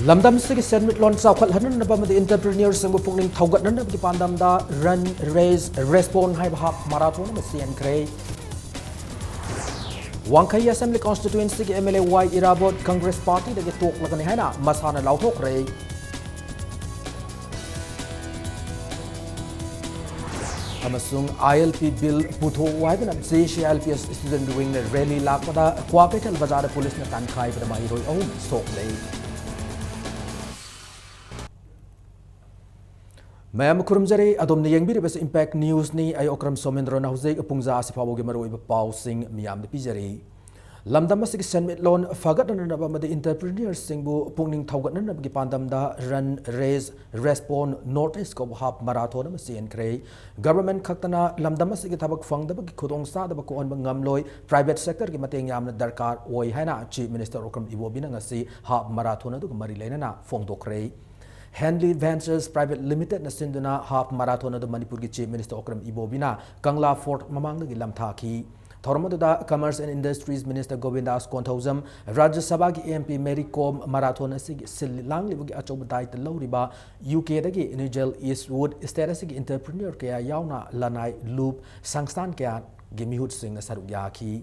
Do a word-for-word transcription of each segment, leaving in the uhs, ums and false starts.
ꯂꯝꯗꯝꯁꯤꯒꯤ ꯁꯦꯟꯃꯤꯠꯂꯣꯟ ꯆꯥꯎꯈꯠꯍꯟꯅꯕ ꯑꯃꯗꯤ entrepreneurꯁꯤꯡꯕꯨ ꯄꯨꯛꯅꯤꯡ ꯊꯧꯒꯠꯅꯅꯕꯒꯤ ꯄꯥꯟꯗꯝꯗ Run, Raise, Respond ꯍꯥꯏꯕ half marathon ꯑꯃ ꯆꯦꯟꯈ꯭ꯔꯦ꯫ ꯋꯥꯡꯈꯩ Assembly Constituencyꯒꯤ MLA ꯋꯥꯏ ꯏꯔꯥꯕꯣꯠ Congress Partyꯗꯒꯤ ꯇꯣꯛꯂꯒꯅꯤ ꯍꯥꯏꯅ ꯃꯁꯥꯅ ꯂꯥꯎꯊꯣꯛꯈ꯭ꯔꯦ꯫ ꯑꯃꯁꯨꯡ ILP Bill ꯄꯨꯊꯣꯛꯎ ꯍꯥꯏꯗꯨꯅ JCILPS Student Wingꯅ rally ꯂꯥꯛꯄꯗ ꯀ꯭ꯋꯥꯀꯩꯊꯦꯜ ꯕꯖꯥꯔꯗ ꯄꯨꯂꯤꯁꯅ ꯇꯥꯟꯈꯥꯏꯕꯗ ꯃꯍꯩꯔꯣꯏ ꯑꯍꯨꯝ ꯁꯣꯛꯂꯦ꯫ ꯃꯌꯥꯝ ꯈꯨꯔꯨꯝꯖꯔꯤ, ꯑꯗꯣꯝꯅ ꯌꯦꯡꯕꯤꯔꯤꯕꯁꯤ Impact Newsꯅꯤ꯫ ꯑꯩ ꯑꯣꯀ꯭ꯔꯝ ꯁꯣꯃꯦꯟꯗ꯭ꯔꯣꯅ ꯍꯧꯖꯤꯛ ꯄꯨꯡꯖꯥ ꯑꯁꯤ ꯐꯥꯎꯕꯒꯤ ꯃꯔꯨꯑꯣꯏꯕ ꯄꯥꯎꯁꯤꯡ ꯃꯤꯌꯥꯝꯗ ꯄꯤꯖꯔꯤ꯫ ꯂꯝꯗꯝ ꯑꯁꯤꯒꯤ ꯁꯦꯟꯃꯤꯠꯂꯣꯟ ꯐꯒꯠꯅꯅꯕ ꯑꯃꯗꯤ entrepreneurꯁꯤꯡꯕꯨ ꯄꯨꯛꯅꯤꯡ ꯊꯧꯒꯠꯅꯅꯕꯒꯤ ꯄꯥꯟꯗꯝꯗ Run, Raise, Respond, North East ꯀꯧꯕ half marathon ꯑꯃ ꯆꯦꯟꯈ꯭ꯔꯦ꯫ Government ꯈꯛꯇꯅ ꯂꯝꯗꯝ ꯑꯁꯤꯒꯤ ꯊꯕꯛ ꯐꯪꯗꯕꯒꯤ ꯈꯨꯗꯣꯡꯆꯥꯗꯕ ꯀꯣꯛꯍꯟꯕ ꯉꯝꯂꯣꯏ, private sectorꯒꯤ ꯃꯇꯦꯡ ꯌꯥꯝꯅ ꯗꯔꯀꯥꯔ ꯑꯣꯏ ꯍꯥꯏꯅ Chief Minister ꯑꯣꯀ꯭ꯔꯝ ꯏꯕꯣꯕꯤꯅ ꯉꯁꯤ half marathon ꯑꯗꯨꯒ ꯃꯔꯤ ꯂꯩꯅꯅ ꯐꯣꯡꯗꯣꯛꯈ꯭ꯔꯦ꯫ Henley Ventures Private Limitedꯅ ꯁꯤꯟꯗꯨꯅ half marathon ꯑꯗꯨ ꯃꯅꯤꯄꯨꯔꯒꯤ Chief Minister ꯑꯣꯀ꯭ꯔꯝ ꯏꯕꯣꯕꯤꯅ ꯀꯪꯂꯥ Fort ꯃꯃꯥꯡꯗꯒꯤ ꯂꯝꯊꯥꯈꯤ꯫ ꯊꯧꯔꯝ ꯑꯗꯨꯗ Commerce and Industries Minister ꯒꯣꯕꯤꯟꯗꯥꯁ Konthoujam, ꯔꯥꯖ꯭ꯌ ꯁꯚꯥꯒꯤ MP ꯃꯦꯔꯤ ꯀꯣꯝ, marathon ꯑꯁꯤꯒꯤ ꯁꯤꯜ ꯂꯥꯡꯂꯤꯕꯒꯤ ꯑꯆꯧꯕ ꯗꯥꯌꯤꯠꯇ ꯂꯧꯔꯤꯕ UKꯗꯒꯤ Nigel Eastwood, state ꯑꯁꯤꯒꯤ entrepreneur ꯀꯌꯥ ꯌꯥꯎꯅ ꯂꯅꯥꯏ ꯂꯨꯞ, ꯁꯪꯁꯊꯥꯟ ꯀꯌꯥꯒꯤ ꯃꯤꯍꯨꯠꯁꯤꯡꯅ ꯁꯔꯨꯛ ꯌꯥꯈꯤ꯫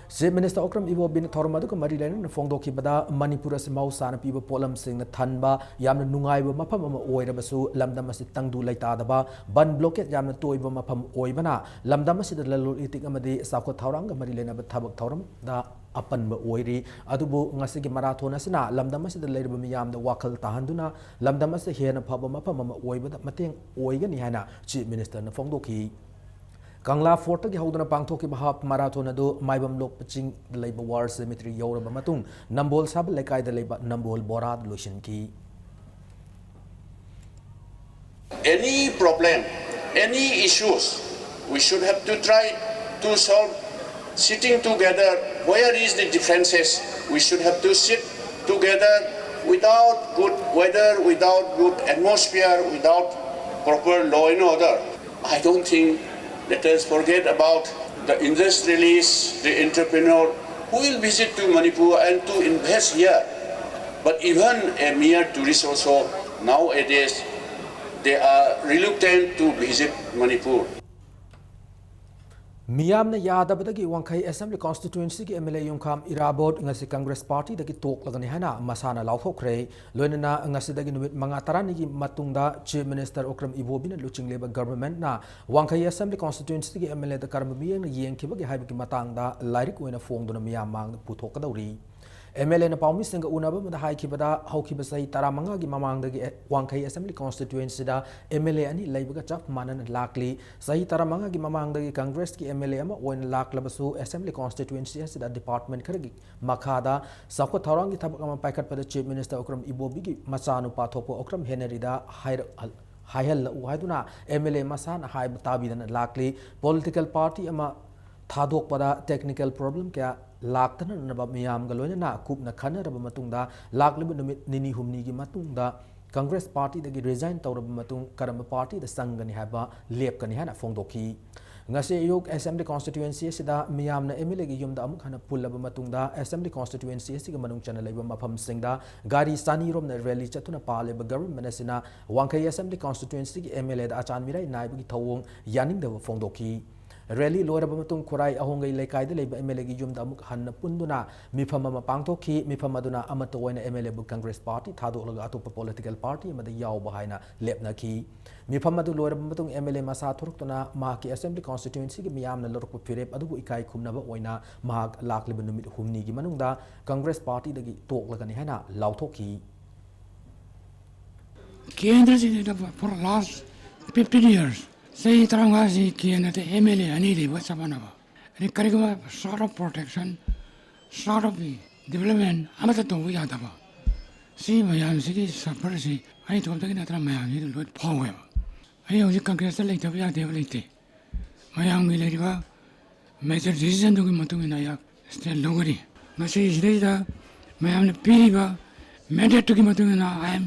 Chief Minister ꯑꯣꯀ꯭ꯔꯝ ꯏꯕꯣꯕꯤꯅ ꯊꯧꯔꯝ ꯑꯗꯨꯒ ꯃꯔꯤ ꯂꯩꯅꯅ ꯐꯣꯡꯗꯣꯛꯈꯤꯕꯗ, ꯃꯅꯤꯄꯨꯔ ꯑꯁꯤ ꯃꯍꯧꯁꯥꯅ ꯄꯤꯕ ꯄꯣꯠꯂꯝꯁꯤꯡꯅ ꯊꯟꯕ ꯌꯥꯝꯅ ꯅꯨꯡꯉꯥꯏꯕ ꯃꯐꯝ ꯑꯃ ꯑꯣꯏꯔꯕꯁꯨ, ꯂꯝꯗꯝ ꯑꯁꯤ ꯇꯪꯗꯨ ꯂꯩꯇꯥꯗꯕ, ꯕꯟ blockade ꯌꯥꯝꯅ ꯇꯣꯏꯕ ꯃꯐꯝ ꯑꯣꯏꯕꯅ ꯂꯝꯗꯝ ꯑꯁꯤꯗ ꯂꯂꯣꯟ ꯏꯇꯤꯛ ꯑꯃꯗꯤ ꯆꯥꯎꯈꯠ ꯊꯧꯔꯥꯡꯒ ꯃꯔꯤ ꯂꯩꯅꯕ ꯊꯕꯛ ꯊꯧꯔꯝꯗ ꯑꯄꯟꯕ ꯑꯣꯏꯔꯤ꯫ ꯑꯗꯨꯕꯨ ꯉꯁꯤꯒꯤ marathon ꯑꯁꯤꯅ ꯂꯝꯗꯝ ꯑꯁꯤꯗ ꯂꯩꯔꯤꯕ ꯃꯤꯌꯥꯝꯗ ꯋꯥꯈꯜ ꯇꯥꯍꯟꯗꯨꯅ ꯂꯝꯗꯝ ꯑꯁꯤ ꯍꯦꯟꯅ ꯐꯕ ꯃꯐꯝ ꯑꯃ ꯑꯣꯏꯕꯗ ꯃꯇꯦꯡ ꯑꯣꯏꯒꯅꯤ ꯍꯥꯏꯅ Chief Ministerꯅ ꯐꯣꯡꯗꯣꯛꯈꯤ꯫ ꯀꯪꯂꯥ Fortꯇꯒꯤ ꯍꯧꯗꯨꯅ ꯄꯥꯡꯊꯣꯛꯈꯤꯕ half marathon ꯑꯗꯨ ꯃꯥꯏꯕꯝ ꯂꯣꯛꯄ ꯆꯤꯡꯗ ꯂꯩꯕ War Cemetery ꯌꯧꯔꯕ ꯃꯇꯨꯡ, ꯅꯝꯕꯣꯜ ꯁꯥꯕ ꯂꯩꯀꯥꯏꯗ ꯂꯩꯕ ꯅꯝꯕꯣꯜ ꯕꯣꯔꯥꯗ ꯂꯣꯏꯁꯤꯟꯈꯤ꯫ Any problem, any issues, we should have to try to solve sitting together. Where is the differences? We should have to sit together without good weather, without good atmosphere, without proper law and order. I don't think, let us forget about the industrialist, the entrepreneur who will visit to Manipur and to invest here. But even a mere tourist also nowadays they are reluctant to visit Manipur. ꯃꯤꯌꯥꯝꯅ ꯌꯥꯗꯕꯗꯒꯤ ꯋꯥꯡꯈꯩ assembly ꯀꯣꯟꯁꯇꯤꯇ꯭ꯋꯦꯟꯁꯤꯒꯤ M L A ꯌꯨꯝꯈꯥꯝ ꯏꯔꯥꯕꯣꯠ ꯉꯁꯤ ꯀꯪꯒ꯭ꯔꯦꯁ ꯄꯥꯔꯇꯤꯗꯒꯤ ꯇꯣꯛꯂꯒꯅꯤ ꯍꯥꯏꯅ ꯃꯁꯥꯅ ꯂꯥꯎꯊꯣꯛꯈ꯭ꯔꯦ꯫ ꯂꯣꯏꯅꯅ ꯉꯁꯤꯗꯒꯤ ꯅꯨꯃꯤꯠ ꯃꯉꯥ ꯇꯔꯥꯅꯤꯒꯤ ꯃꯇꯨꯡꯗ ꯆꯤꯐ ꯃꯤꯅꯤꯁꯇꯔ ꯎꯀ꯭ꯔꯝ ꯏꯕꯣꯕꯤꯅ ꯂꯨꯆꯤꯡꯂꯤꯕ ꯒꯚꯔꯟꯃꯦꯟꯠꯅ ꯋꯥꯡꯈꯩ ꯑꯦꯁꯦꯝꯕ꯭ꯂꯤ ꯀꯣꯟꯁꯇꯤꯇ꯭ꯋꯦꯟꯁꯤꯒꯤ ꯑꯦꯝ ꯑꯦꯜ ꯑꯦꯗ ꯀꯔꯝꯕ ꯃꯤꯠꯌꯦꯡꯅ ꯌꯦꯡꯈꯤꯕꯒꯦ ꯍꯥꯏꯕꯒꯤ ꯃꯇꯥꯡꯗ ꯂꯥꯏꯔꯤꯛ ꯑꯣꯏꯅ ꯐꯣꯡꯗꯨꯅ ꯃꯤꯌꯥꯝ ꯃꯥꯡꯗ ꯄꯨꯊꯣꯛꯀꯗꯧꯔꯤ꯫ ꯑꯦꯝ ꯑꯦꯜ ꯑꯦꯅ ꯄꯥꯎꯃꯤꯁꯤꯡꯒ ꯎꯅꯕ ꯑꯃꯗ ꯍꯥꯏꯈꯤꯕꯗ, ꯍꯧꯈꯤꯕ ꯆꯍꯤ ꯇꯔꯥꯃꯉꯥꯒꯤ ꯃꯃꯥꯡꯗꯒꯤ ꯑꯦ-, ꯋꯥꯡꯈꯩ ꯑꯦꯁꯦꯝꯕ꯭ꯂꯤ ꯀꯣꯟꯁꯇꯤꯇ꯭ꯋꯦꯟꯁꯤꯗ ꯑꯦꯝ ꯑꯦꯜ ꯑꯦ ꯑꯅꯤ ꯂꯩꯕꯒ ꯆꯞ ꯃꯥꯟꯅꯅ ꯂꯥꯛꯂꯤ꯫ ꯆꯍꯤ ꯇꯔꯥꯃꯉꯥꯒꯤ ꯃꯃꯥꯡꯗꯒꯤ ꯀꯪꯒ꯭ꯔꯦꯁꯀꯤ ꯑꯦꯝ ꯑꯦꯜ ꯑꯦ ꯑꯃ ꯑꯣꯏꯅ ꯂꯥꯛꯂꯕꯁꯨ, ꯑꯦꯁꯦꯝꯕ꯭ꯂꯤ ꯀꯣꯟꯁꯇꯤꯇ꯭ꯋꯦꯟꯁꯤ ꯑꯁꯤꯗ ꯗꯤꯄꯥꯔꯠꯃꯦꯟꯠ ꯈꯔꯒꯤ ꯃꯈꯥꯗ ꯆꯥꯎꯈꯠ ꯊꯧꯔꯥꯡꯒꯤ ꯊꯕꯛ ꯑꯃ ꯄꯥꯏꯈꯠꯄꯗ ꯆꯤꯐ ꯃꯤꯅꯤꯁꯇꯔ ꯎꯀ꯭ꯔꯝ ꯏꯕꯣꯕꯤꯒꯤ ꯃꯆꯥꯅꯨꯄꯥ ꯊꯣꯛꯄ ꯎꯀ꯭ꯔꯝ ꯍꯦꯅꯔꯤꯗ ꯍꯥꯏꯔ-, ꯍꯥꯏꯍꯜꯂꯛꯎ ꯍꯥꯏꯗꯨꯅ ꯑꯦꯝ ꯑꯦꯜ ꯑꯦ ꯃꯁꯥꯅ ꯍꯥꯏꯕ ꯇꯥꯕꯤꯗꯅ ꯂꯥꯛꯂꯤ꯫ ꯄꯣꯂꯤꯇꯤꯀꯦꯜ ꯄꯥꯔꯇꯤ ꯑꯃ ꯊꯥꯗꯣꯛꯄꯗ ꯇꯦꯛꯅꯤꯀꯦꯜ ꯄ꯭ꯔꯣꯕ꯭ꯂꯦꯝ ꯀꯌꯥ ꯂꯥꯛꯇꯅꯅꯕ ꯃꯤꯌꯥꯝꯒ ꯂꯣꯏꯅꯅ ꯀꯨꯞꯅ ꯈꯟꯅꯔꯕ ꯃꯇꯨꯡꯗ ꯂꯥꯛꯂꯤꯕ ꯅꯨꯃꯤꯠ ꯅꯤꯅꯤ ꯍꯨꯝꯅꯤꯒꯤ ꯃꯇꯨꯡꯗ ꯀꯪꯒ꯭ꯔꯦꯁ ꯄꯥꯔꯇꯤꯗꯒꯤ ꯔꯤꯖꯥꯏꯟ ꯇꯧꯔꯕ ꯃꯇꯨꯡ ꯀꯔꯝꯕ ꯄꯥꯔꯇꯤꯗ ꯆꯪꯒꯅꯤ ꯍꯥꯏꯕ ꯂꯦꯞꯀꯅꯤ ꯍꯥꯏꯅ ꯐꯣꯡꯗꯣꯛꯈꯤ꯫ ꯉꯁꯤ ꯑꯌꯨꯛ ꯑꯦꯁꯦꯝꯕ꯭ꯂꯤ ꯀꯣꯟꯁꯇꯤꯇ꯭ꯋꯦꯟꯁꯤ ꯑꯁꯤꯗ ꯃꯤꯌꯥꯝꯅ ꯑꯦꯝ ꯑꯦꯜ ꯑꯦꯒꯤ ꯌꯨꯝꯗ ꯑꯃꯨꯛ ꯍꯟꯅ ꯄꯨꯜꯂꯕ ꯃꯇꯨꯡꯗ ꯑꯦꯁꯦꯝꯕ꯭ꯂꯤ ꯀꯣꯟꯁꯇꯤꯇ꯭ꯋꯦꯟꯁꯤ ꯑꯁꯤꯒꯤ ꯃꯅꯨꯡ ꯆꯟꯅ ꯂꯩꯕ ꯃꯐꯝꯁꯤꯡꯗ ꯒꯥꯔꯤ ꯆꯅꯤ ꯔꯣꯝꯅ ꯔꯦꯂꯤ ꯆꯠꯇꯨꯅ ꯄꯥꯜꯂꯤꯕ ꯒꯚꯔꯟꯃꯦꯟꯠ ꯑꯁꯤꯅ ꯋꯥꯡꯈꯩ ꯑꯦꯁꯦꯝꯕ꯭ꯂꯤ ꯀꯣꯟꯁꯇꯤꯇ꯭ꯋꯦꯟꯁꯤꯒꯤ ꯑꯦꯝ ꯑꯦꯜ ꯑꯦꯗ ꯑꯆꯥꯟ ꯃꯤꯔꯥꯏ ꯅꯥꯏꯕꯒꯤ ꯊꯧꯑꯣꯡ ꯌꯥꯅꯤꯡꯗꯕ ꯐꯣꯡꯗꯣꯛꯈꯤ꯫ ꯔꯦꯂꯤ ꯂꯣꯏꯔꯕ ꯃꯇꯨꯡ ꯈꯨꯔꯥꯏ ꯑꯍꯣꯡꯒꯩ ꯂꯩꯀꯥꯏꯗ ꯂꯩꯕ ꯑꯦꯝ ꯑꯦꯜ ꯑꯦꯒꯤ ꯌꯨꯝꯗ ꯑꯃꯨꯛ ꯍꯟꯅ ꯄꯨꯟꯗꯨꯅ ꯃꯤꯐꯝ ꯑꯃ ꯄꯥꯡꯊꯣꯛꯈꯤ꯫ ꯃꯤꯐꯝ ꯑꯗꯨꯅ ꯑꯃꯠꯇ ꯑꯣꯏꯅ ꯑꯦꯝ ꯑꯦꯜ ꯑꯦꯕꯨ ꯀꯪꯒ꯭ꯔꯦꯁ ꯄꯥꯔꯇꯤ ꯊꯥꯗꯣꯛꯂꯒ ꯑꯇꯣꯞꯄ ꯄꯣꯂꯤꯇꯤꯀꯦꯜ ꯄꯥꯔꯇꯤ ꯑꯃꯗ ꯌꯥꯎꯕ ꯍꯥꯏꯅ ꯂꯦꯞꯅꯈꯤ꯫ ꯃꯤꯐꯝ ꯑꯗꯨ ꯂꯣꯏꯔꯕ ꯃꯇꯨꯡ ꯑꯦꯝ ꯑꯦꯜ ꯑꯦ ꯃꯁꯥ ꯊꯣꯔꯛꯇꯨꯅ ꯃꯍꯥꯛꯀꯤ ꯑꯦꯁꯦꯝꯕ꯭ꯂꯤ ꯀꯣꯟꯁꯇꯤꯇ꯭ꯋꯦꯟꯁꯤꯒꯤ ꯃꯤꯌꯥꯝꯅ ꯂꯧꯔꯛꯄ ꯐꯤꯔꯦꯞ ꯑꯗꯨꯕꯨ ꯏꯀꯥꯏ ꯈꯨꯝꯅꯕ ꯑꯣꯏꯅ ꯃꯍꯥꯛ ꯂꯥꯛꯂꯤꯕ ꯅꯨꯃꯤꯠ ꯍꯨꯝꯅꯤꯒꯤ ꯃꯅꯨꯡꯗ ꯀꯪꯒ꯭ꯔꯦꯁ ꯄꯥꯔꯇꯤꯗꯒꯤ ꯇꯣꯛꯂꯒꯅꯤ ꯍꯥꯏꯅ ꯂꯥꯎꯊꯣꯛꯈꯤ꯫ ꯀꯦꯟꯗ꯭ꯔꯁꯤꯡꯁꯤꯗ for last fifteen years, ꯆꯍꯤ ꯇꯔꯥꯃꯉꯥꯁꯤ ꯀꯦꯟꯗ꯭ꯔꯗ ꯑꯦꯝ ꯑꯦꯜ ꯑꯦ ꯑꯅꯤ ꯂꯩꯕꯒ ꯆꯞ ꯃꯥꯟꯅꯕ꯫ ꯑꯗꯩ ꯀꯔꯤꯒꯨꯝꯕ sort of protection, sort of development ꯑꯃꯠꯇ ꯇꯧꯕ ꯌꯥꯗꯕ꯫ ꯁꯤ ꯃꯌꯥꯝꯁꯤꯒꯤ sufferꯁꯤ ꯑꯩ ꯏꯇꯣꯝꯇꯒꯤ ꯅꯠꯇꯅ ꯃꯌꯥꯝꯁꯤꯗ ꯂꯣꯏ ꯐꯥꯎꯋꯦꯕ꯫ ꯑꯩ ꯍꯧꯖꯤꯛ ꯀꯪꯒ꯭ꯔꯦꯁꯇ ꯂꯩꯇꯕ ꯌꯥꯗꯦ ꯍꯥꯏꯕ ꯂꯩꯇꯦ꯫ ꯃꯌꯥꯝꯒꯤ ꯂꯩꯔꯤꯕ major decisionꯗꯨꯒꯤ ꯃꯇꯨꯡ ꯏꯟꯅ ꯑꯩꯍꯥꯛ stand ꯂꯧꯒꯅꯤ꯫ ꯃꯁꯤꯁꯤꯗꯩꯗ ꯃꯌꯥꯝꯅ ꯄꯤꯔꯤꯕ mandateꯇꯨꯒꯤ ꯃꯇꯨꯡ ꯏꯟꯅ I am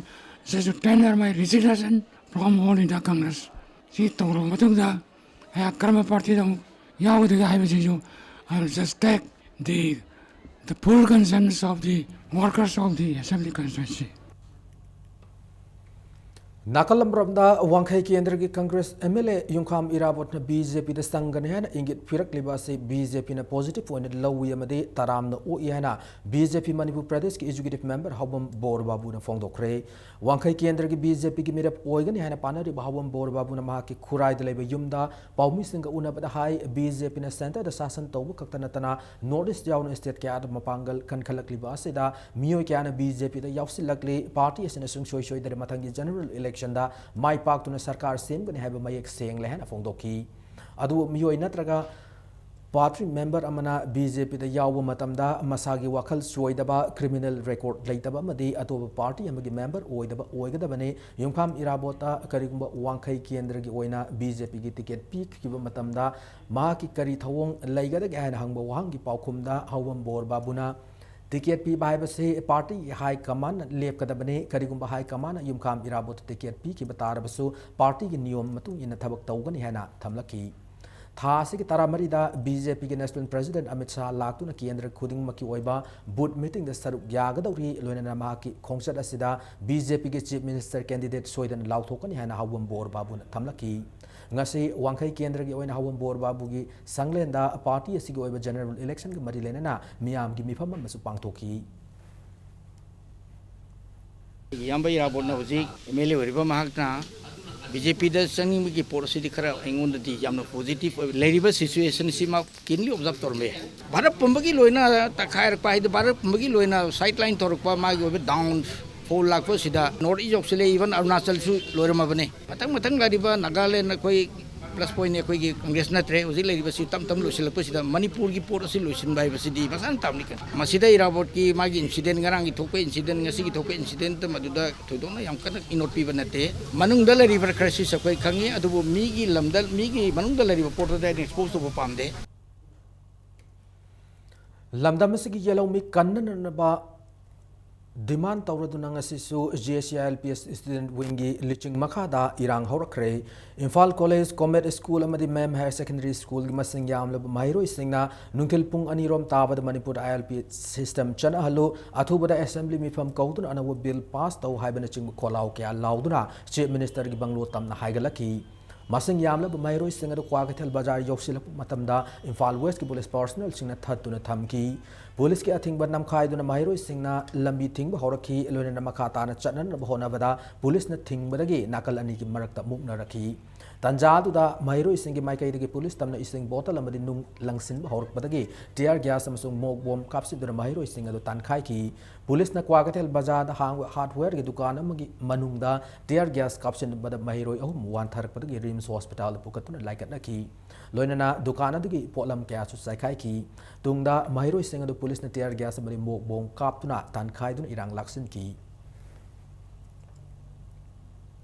just to tender my resignation from All India Congress꯫ ꯁꯤ ꯇꯧꯔꯕ ꯃꯇꯨꯡꯗ ꯑꯩꯍꯥꯛ ꯀꯔꯝꯕ ꯄꯥꯔꯇꯤꯗ ꯑꯃꯨꯛ ꯌꯥꯎꯒꯗꯒꯦ ꯍꯥꯏꯕꯁꯤꯁꯨ I will just take the the full concerns of the workers of the Assembly constituency. ꯅꯥꯀꯜ ꯑꯃꯔꯣꯝꯗ ꯋꯥꯡꯈꯩ ꯀꯦꯟꯗ꯭ꯔꯒꯤ ꯀꯪꯒ꯭ꯔꯦꯁ ꯑꯦꯝ ꯑꯦꯜ ꯑꯦ ꯌꯨꯝꯈꯥꯝ ꯏꯔꯥꯕꯣꯠꯅ ꯕꯤ ꯖꯦ ꯄꯤꯗ ꯆꯪꯒꯅꯤ ꯍꯥꯏꯅ ꯏꯪꯒꯤꯠ ꯄꯤꯔꯛꯂꯤꯕ ꯑꯁꯤ ꯕꯤ ꯖꯦ ꯄꯤꯅ ꯄꯣꯖꯤꯇꯤꯚ ꯑꯣꯏꯅ ꯂꯧꯏ ꯑꯃꯗꯤ ꯇꯔꯥꯝꯅ ꯑꯣꯛꯏ ꯍꯥꯏꯅ ꯕꯤ ꯖꯦ ꯄꯤ ꯃꯅꯤꯄꯨꯔ ꯄ꯭ꯔꯗꯦꯁꯀꯤ ꯑꯦꯛꯖꯤꯀ꯭ꯌꯨꯇꯤꯚ ꯃꯦꯝꯕꯔ ꯍꯥꯎꯕꯝ ꯕꯣꯔ ꯕꯥꯕꯨꯅ ꯐꯣꯡꯗꯣꯛꯈ꯭ꯔꯦ꯫ ꯋꯥꯡꯈꯩ ꯀꯦꯟꯗ꯭ꯔꯒꯤ ꯕꯤ ꯖꯦ ꯄꯤꯒꯤ ꯃꯤꯔꯦꯞ ꯑꯣꯏꯒꯅꯤ ꯍꯥꯏꯅ ꯄꯥꯅꯔꯤꯕ ꯍꯥꯎꯕꯝ ꯕꯣꯔ ꯕꯥꯕꯨꯅ ꯃꯍꯥꯛꯀꯤ ꯈꯨꯔꯥꯏꯗ ꯂꯩꯕ ꯌꯨꯝꯗ ꯄꯥꯎꯃꯤꯁꯤꯡꯒ ꯎꯅꯕꯗ ꯍꯥꯏ, ꯕꯤ ꯖꯦ ꯄꯤꯅ ꯁꯦꯟꯇꯔꯗ ꯁꯥꯁꯟ ꯇꯧꯕ ꯈꯛꯇ ꯅꯠꯇꯅ ꯅꯣꯔꯠ ꯏꯁ ꯌꯥꯎꯅ ꯁ꯭ꯇꯦꯠ ꯀꯌꯥꯗ ꯃꯄꯥꯡꯒꯜ ꯀꯟꯈꯠꯂꯛꯂꯤꯕ ꯑꯁꯤꯗ ꯃꯤꯑꯣꯏ ꯀꯌꯥꯅ ꯕꯤ ꯖꯦ ꯄꯤꯗ ꯌꯥꯎꯁꯤꯜꯂꯛꯂꯤ꯫ ꯄꯥꯔꯇꯤ ꯑꯁꯤꯅ ꯁꯨꯡꯁꯣꯏ ꯁꯣꯏꯗꯅ ꯃꯊꯪꯒꯤ ꯖꯦꯅꯔꯦꯜ ꯏꯂꯦꯛꯁꯟꯗ ꯃꯥꯏ ꯄꯥꯛꯇꯨꯅ ꯁꯔꯀꯥꯔ ꯁꯦꯝꯒꯅꯤ ꯍꯥꯏꯕ ꯃꯌꯦꯛ ꯁꯦꯡꯂꯦ ꯍꯥꯏꯅ ꯐꯣꯡꯗꯣꯛꯈꯤ꯫ ꯑꯗꯨꯕꯨ ꯃꯤꯑꯣꯏ ꯅꯠꯇ꯭ꯔꯒ ꯄꯥꯔꯇꯤ ꯃꯦꯝꯕꯔ ꯑꯃꯅ ꯕꯤ ꯖꯦ ꯄꯤꯗ ꯌꯥꯎꯕ ꯃꯇꯝꯗ ꯃꯁꯥꯒꯤ ꯋꯥꯈꯜ ꯆꯣꯏꯗꯕ, ꯀ꯭ꯔꯤꯃꯤꯅꯦꯜ ꯔꯦꯀꯣꯔꯗ ꯂꯩꯇꯕ ꯑꯃꯗꯤ ꯑꯇꯣꯞꯄ ꯄꯥꯔꯇꯤ ꯑꯃꯒꯤ ꯃꯦꯝꯕꯔ ꯑꯣꯏꯗꯕ ꯑꯣꯏꯒꯗꯕꯅꯤ꯫ ꯌꯨꯝꯈꯥꯝ ꯏꯔꯥꯕꯣꯠꯇ ꯀꯔꯤꯒꯨꯝꯕ ꯋꯥꯡꯈꯩ ꯀꯦꯟꯗ꯭ꯔꯒꯤ ꯑꯣꯏꯅ ꯕꯤ ꯖꯦ ꯄꯤꯒꯤ ꯇꯤꯀꯦꯠ ꯄꯤꯈꯤꯕ ꯃꯇꯝꯗ ꯃꯍꯥꯛꯀꯤ ꯀꯔꯤ ꯊꯧꯑꯣꯡ ꯂꯩꯒꯗꯒꯦ ꯍꯥꯏꯅ ꯍꯪꯕ ꯋꯥꯍꯪꯒꯤ ꯄꯥꯎꯈꯨꯝꯗ ꯍꯥꯎꯕꯝ ꯕꯣꯔ ꯕꯥꯕꯨꯅ ꯇꯤꯀꯦꯠ ꯄꯤꯕ ꯍꯥꯏꯕꯁꯤ ꯄꯥꯔꯇꯤꯒꯤ ꯍꯥꯏ ꯀꯃꯥꯟꯅ ꯂꯦꯞꯀꯗꯕꯅꯤ꯫ ꯀꯔꯤꯒꯨꯝꯕ ꯍꯥꯏ ꯀꯃꯥꯟꯅ ꯌꯨꯝꯈꯥꯝ ꯏꯔꯥꯕꯣꯠꯇ ꯇꯤꯀꯦꯠ ꯄꯤꯈꯤꯕ ꯇꯥꯔꯕꯁꯨ ꯄꯥꯔꯇꯤꯒꯤ ꯅꯤꯌꯣꯝ ꯃꯇꯨꯡ ꯏꯟꯅ ꯊꯕꯛ ꯇꯧꯒꯅꯤ ꯍꯥꯏꯅ ꯊꯝꯂꯛꯈꯤ꯫ ꯊꯥ ꯑꯁꯤꯒꯤ ꯇꯔꯥꯃꯔꯤꯗ ꯕꯤ ꯖꯦ ꯄꯤꯒꯤ ꯅꯦꯁꯅꯦꯜ ꯄ꯭ꯔꯁꯤꯗꯦꯟꯠ ꯑꯃꯤꯠ ꯁꯥꯍ ꯂꯥꯛꯇꯨꯅ ꯀꯦꯟꯗ꯭ꯔ ꯈꯨꯗꯤꯡꯃꯛꯀꯤ ꯑꯣꯏꯕ ꯕꯨꯊ ꯃꯤꯇꯤꯡꯗ ꯁꯔꯨꯛ ꯌꯥꯒꯗꯧꯔꯤ꯫ ꯂꯣꯏꯅꯅ ꯃꯍꯥꯛꯀꯤ ꯈꯣꯡꯆꯠ ꯑꯁꯤꯗ ꯕꯤ ꯖꯦ ꯄꯤꯒꯤ ꯆꯤꯐ ꯃꯤꯅꯤꯁꯇꯔ ꯀꯦꯟꯗꯤꯗꯦꯠ ꯁꯣꯏꯗꯅ ꯂꯥꯎꯊꯣꯛꯀꯅꯤ ꯍꯥꯏꯅ ꯍꯥꯎꯕꯝ ꯕꯣꯔ ꯕꯥꯕꯨꯅ ꯊꯝꯂꯛꯈꯤ꯫ ꯉꯁꯤ ꯋꯥꯡꯈꯩ ꯀꯦꯟꯗ꯭ꯔꯒꯤ ꯑꯣꯏꯅ ꯍꯥꯎꯕꯝ ꯕꯣꯔ ꯕꯥꯕꯨꯒꯤ ꯁꯪꯂꯦꯟꯗ ꯄꯥꯔꯇꯤ ꯑꯁꯤꯒꯤ ꯑꯣꯏꯕ ꯖꯦꯅꯔꯦꯜ ꯏꯂꯦꯛꯁꯟꯒ ꯃꯔꯤ ꯂꯩꯅꯅ ꯃꯤꯌꯥꯝꯒꯤ ꯃꯤꯐꯝ ꯑꯃꯁꯨ ꯄꯥꯡꯊꯣꯛꯈꯤ꯫ ꯏꯌꯥꯝꯕ ꯏꯔꯥꯕꯣꯠꯅ ꯍꯧꯖꯤꯛ ꯑꯦꯝ ꯑꯦꯜ ꯑꯦ ꯑꯣꯏꯔꯤꯕ ꯃꯍꯥꯛꯅ ꯕꯤ ꯖꯦ ꯄꯤꯗ ꯆꯪꯅꯤꯡꯕꯒꯤ ꯄꯣꯠ ꯑꯁꯤꯗꯤ ꯈꯔ ꯑꯩꯉꯣꯟꯗꯗꯤ ꯌꯥꯝꯅ ꯄꯣꯖꯤꯇꯤꯚ ꯑꯣꯏꯕ꯫ ꯂꯩꯔꯤꯕ ꯁꯤꯆꯨꯋꯦꯁꯟꯁꯤ ꯃꯥ ꯀꯤꯟꯂꯤ ꯑꯣꯕꯖꯥꯔꯚ ꯇꯧꯔꯝꯕ ꯌꯥꯏ꯫ ꯚꯥꯔꯠ ꯄꯨꯝꯕꯒꯤ ꯂꯣꯏꯅ ꯇꯛꯈꯥꯏꯔꯛꯄ ꯍꯥꯏꯗꯤ ꯚꯥꯔꯠ ꯄꯨꯝꯕꯒꯤ ꯂꯣꯏꯅ ꯁꯥꯏꯠ ꯂꯥꯏꯟ ꯇꯧꯔꯛꯄ ꯃꯥꯒꯤ ꯑꯣꯏꯕ ꯗꯥꯎꯟ ꯐꯣꯜ ꯂꯥꯛꯄ ꯑꯁꯤꯗ ꯅꯣꯔꯠ ꯏꯁ ꯌꯧꯁꯤꯜꯂꯦ, ꯏꯚꯟ ꯑꯔꯨꯅꯥꯆꯜꯁꯨ ꯂꯣꯏꯔꯝꯃꯕꯅꯤ꯫ ꯃꯊꯪ ꯃꯊꯪ ꯂꯥꯛꯂꯤꯕ ꯅꯥꯒꯥꯂꯦꯟ ꯑꯩꯈꯣꯏ ꯄ꯭ꯂꯁ ꯄꯣꯏꯟꯅꯤ꯫ ꯑꯩꯈꯣꯏꯒꯤ ꯀꯪꯒ꯭ꯔꯦꯁ ꯅꯠꯇ꯭ꯔꯦ ꯍꯧꯖꯤꯛ ꯂꯩꯔꯤꯕꯁꯤ꯫ ꯇꯞ ꯇꯞꯅ ꯂꯣꯏꯁꯤꯜꯂꯛꯄꯁꯤꯗ ꯃꯅꯤꯄꯨꯔꯒꯤ ꯄꯣꯠ ꯑꯁꯤ ꯂꯣꯏꯁꯤꯟꯕ ꯍꯥꯏꯕꯁꯤꯗꯤ ꯃꯁꯥꯅ ꯇꯥꯕꯅꯤ ꯀꯩꯅꯣ꯫ ꯃꯁꯤꯗ ꯏꯔꯥꯕꯣꯠꯀꯤ ꯃꯥꯒꯤ ꯏꯟꯁꯤꯗꯦꯟ, ꯉꯔꯥꯡꯒꯤ ꯊꯣꯛꯄ ꯏꯟꯁꯤꯗꯦꯟ, ꯉꯁꯤꯒꯤ ꯊꯣꯛꯄ ꯏꯟꯁꯤꯗꯦꯟ ꯃꯗꯨꯗ ꯊꯣꯏꯗꯣꯛꯅ ꯌꯥꯝ ꯀꯟꯅ ꯏꯅꯣꯠ ꯄꯤꯕ ꯅꯠꯇꯦ꯫ ꯃꯅꯨꯡꯗ ꯂꯩꯔꯤꯕ ꯀ꯭ꯔꯥꯏꯁꯤꯁ ꯑꯩꯈꯣꯏ ꯈꯪꯉꯤ, ꯑꯗꯨꯕꯨ ꯃꯤꯒꯤ ꯂꯝꯗ, ꯃꯤꯒꯤ ꯃꯅꯨꯡꯗ ꯂꯩꯔꯤꯕ ꯄꯣꯠꯇꯨꯗ ꯑꯩꯅ ꯑꯦꯛꯁꯄꯣꯖ ꯇꯧꯕ ꯄꯥꯝꯗꯦ꯫ ꯂꯝꯗꯝ ꯑꯁꯤꯒꯤ ꯌꯦꯜꯍꯧꯃꯤ ꯀꯟꯅꯅꯅꯕ Demand ꯇꯧꯔꯗꯨꯅ ꯉꯁꯤꯁꯨ J C I L P S student wingꯒꯤ ꯂꯨꯆꯤꯡ ꯃꯈꯥꯗ ꯏꯔꯥꯡ ꯍꯧꯔꯛꯈ꯭ꯔꯦ꯫ ꯏꯝꯐꯥꯜ ꯀꯣꯂꯦꯖ, ꯀꯣꯃꯦꯠ ꯁ꯭ꯀꯨꯜ ꯑꯃꯗꯤ ꯃꯦꯝ ꯍꯥꯌꯔ ꯁꯦꯀꯦꯟꯗꯔꯤ ꯁ꯭ꯀꯨꯜꯒꯤ ꯃꯁꯤꯡ ꯌꯥꯝꯂꯕ ꯃꯍꯩꯔꯣꯏꯁꯤꯡꯅ ꯅꯨꯡꯊꯤꯜ ꯄꯨꯡ ꯑꯅꯤꯔꯣꯝ ꯇꯥꯕꯗ ꯃꯅꯤꯄꯨꯔꯗ I L P system ꯆꯠꯅꯍꯜꯂꯨ, ꯑꯊꯨꯕꯗ assembly ꯃꯤꯐꯝ ꯀꯧꯗꯨꯅ ꯑꯅꯧꯕ bill pass ꯇꯧ ꯍꯥꯏꯕꯅꯆꯤꯡꯕ ꯈꯣꯜꯂꯥꯎ ꯀꯌꯥ ꯂꯥꯎꯗꯨꯅ Chief Ministerꯒꯤ ꯕꯪꯒ꯭ꯂꯣ ꯇꯝꯅ ꯍꯥꯏꯒꯠꯂꯛꯈꯤ꯫ ꯃꯁꯤꯡ ꯌꯥꯝꯂꯕ ꯃꯍꯩꯔꯣꯏꯁꯤꯡ ꯑꯗꯨ ꯀ꯭ꯋꯥꯀꯩꯊꯦꯜ ꯕꯖꯥꯔ ꯌꯧꯁꯤꯜꯂꯛꯄ ꯃꯇꯝꯗ ꯏꯝꯐꯥꯜ ꯋꯦꯁꯀꯤ ꯄꯨꯂꯤꯁ ꯄꯥꯔꯁꯣꯅꯦꯜꯁꯤꯡꯅ ꯊꯠꯇꯨꯅ ꯊꯝꯈꯤ꯫ ꯄꯨꯂꯤꯁꯀꯤ ꯑꯊꯤꯡꯕ ꯅꯝꯈꯥꯏꯗꯨꯅ ꯃꯍꯩꯔꯣꯏꯁꯤꯡꯅ ꯂꯝꯕꯤ ꯊꯤꯡꯕ ꯍꯧꯔꯛꯈꯤ꯫ ꯂꯣꯏꯅꯅ ꯃꯈꯥ ꯇꯥꯅ ꯆꯠꯅꯅꯕ ꯍꯣꯠꯅꯕꯗ ꯄꯨꯂꯤꯁꯅ ꯊꯤꯡꯕꯗꯒꯤ ꯅꯥꯀꯜ ꯑꯅꯤꯒꯤ ꯃꯔꯛꯇ ꯃꯨꯛꯅꯔꯛꯈꯤ꯫ ꯇꯥꯟꯖꯥꯗꯨꯗ ꯃꯍꯩꯔꯣꯏꯁꯤꯡꯒꯤ ꯃꯥꯏꯀꯩꯗꯒꯤ ꯄꯨꯂꯤꯁ ꯇꯝꯅ ꯏꯁꯤꯡ ꯕꯣꯇꯜ ꯑꯃꯗꯤ ꯅꯨꯡ ꯂꯪꯁꯤꯟꯕ ꯍꯧꯔꯛꯄꯗꯒꯤ tear gas ꯑꯃꯁꯨꯡ ꯃꯣꯛ ꯕꯣꯝ ꯀꯥꯞꯁꯤꯟꯗꯨꯅ ꯃꯍꯩꯔꯣꯏꯁꯤꯡ ꯑꯗꯨ ꯇꯥꯟꯈꯥꯏꯈꯤ꯫ ꯄꯨꯂꯤꯁꯅ ꯀ꯭ꯋꯥꯀꯩꯊꯦꯜ ꯕꯖꯥꯔꯗ ꯍꯥꯡꯕ hardwareꯒꯤ ꯗꯨꯀꯥꯟ ꯑꯃꯒꯤ ꯃꯅꯨꯡꯗ tear gas ꯀꯥꯞꯁꯤꯟꯕꯗ ꯃꯍꯩꯔꯣꯏ ꯑꯍꯨꯝ ꯋꯥꯟꯊꯔꯛꯄꯗꯒꯤ ꯔꯤꯝꯁ ꯍꯣꯁꯄꯤꯇꯥꯜꯗ ꯄꯨꯈꯠꯇꯨꯅ ꯂꯥꯏꯀꯠꯅꯈꯤ꯫ ꯂꯣꯏꯅꯅ ꯗꯨꯀꯥꯟ ꯑꯗꯨꯒꯤ ꯄꯣꯠꯂꯝ ꯀꯌꯥꯁꯨ ꯆꯥꯏꯈꯥꯏꯈꯤ꯫ ꯇꯨꯡꯗ ꯃꯍꯩꯔꯣꯏꯁꯤꯡ ꯑꯗꯨ ꯄꯨꯂꯤꯁꯅ tear gas ꯑꯃꯗꯤ ꯃꯣꯛ ꯕꯣꯝ ꯀꯥꯞꯇꯨꯅ ꯇꯥꯟꯈꯥꯏꯗꯨꯅ ꯏꯔꯥꯡ ꯂꯥꯛꯁꯤꯟꯈꯤ꯫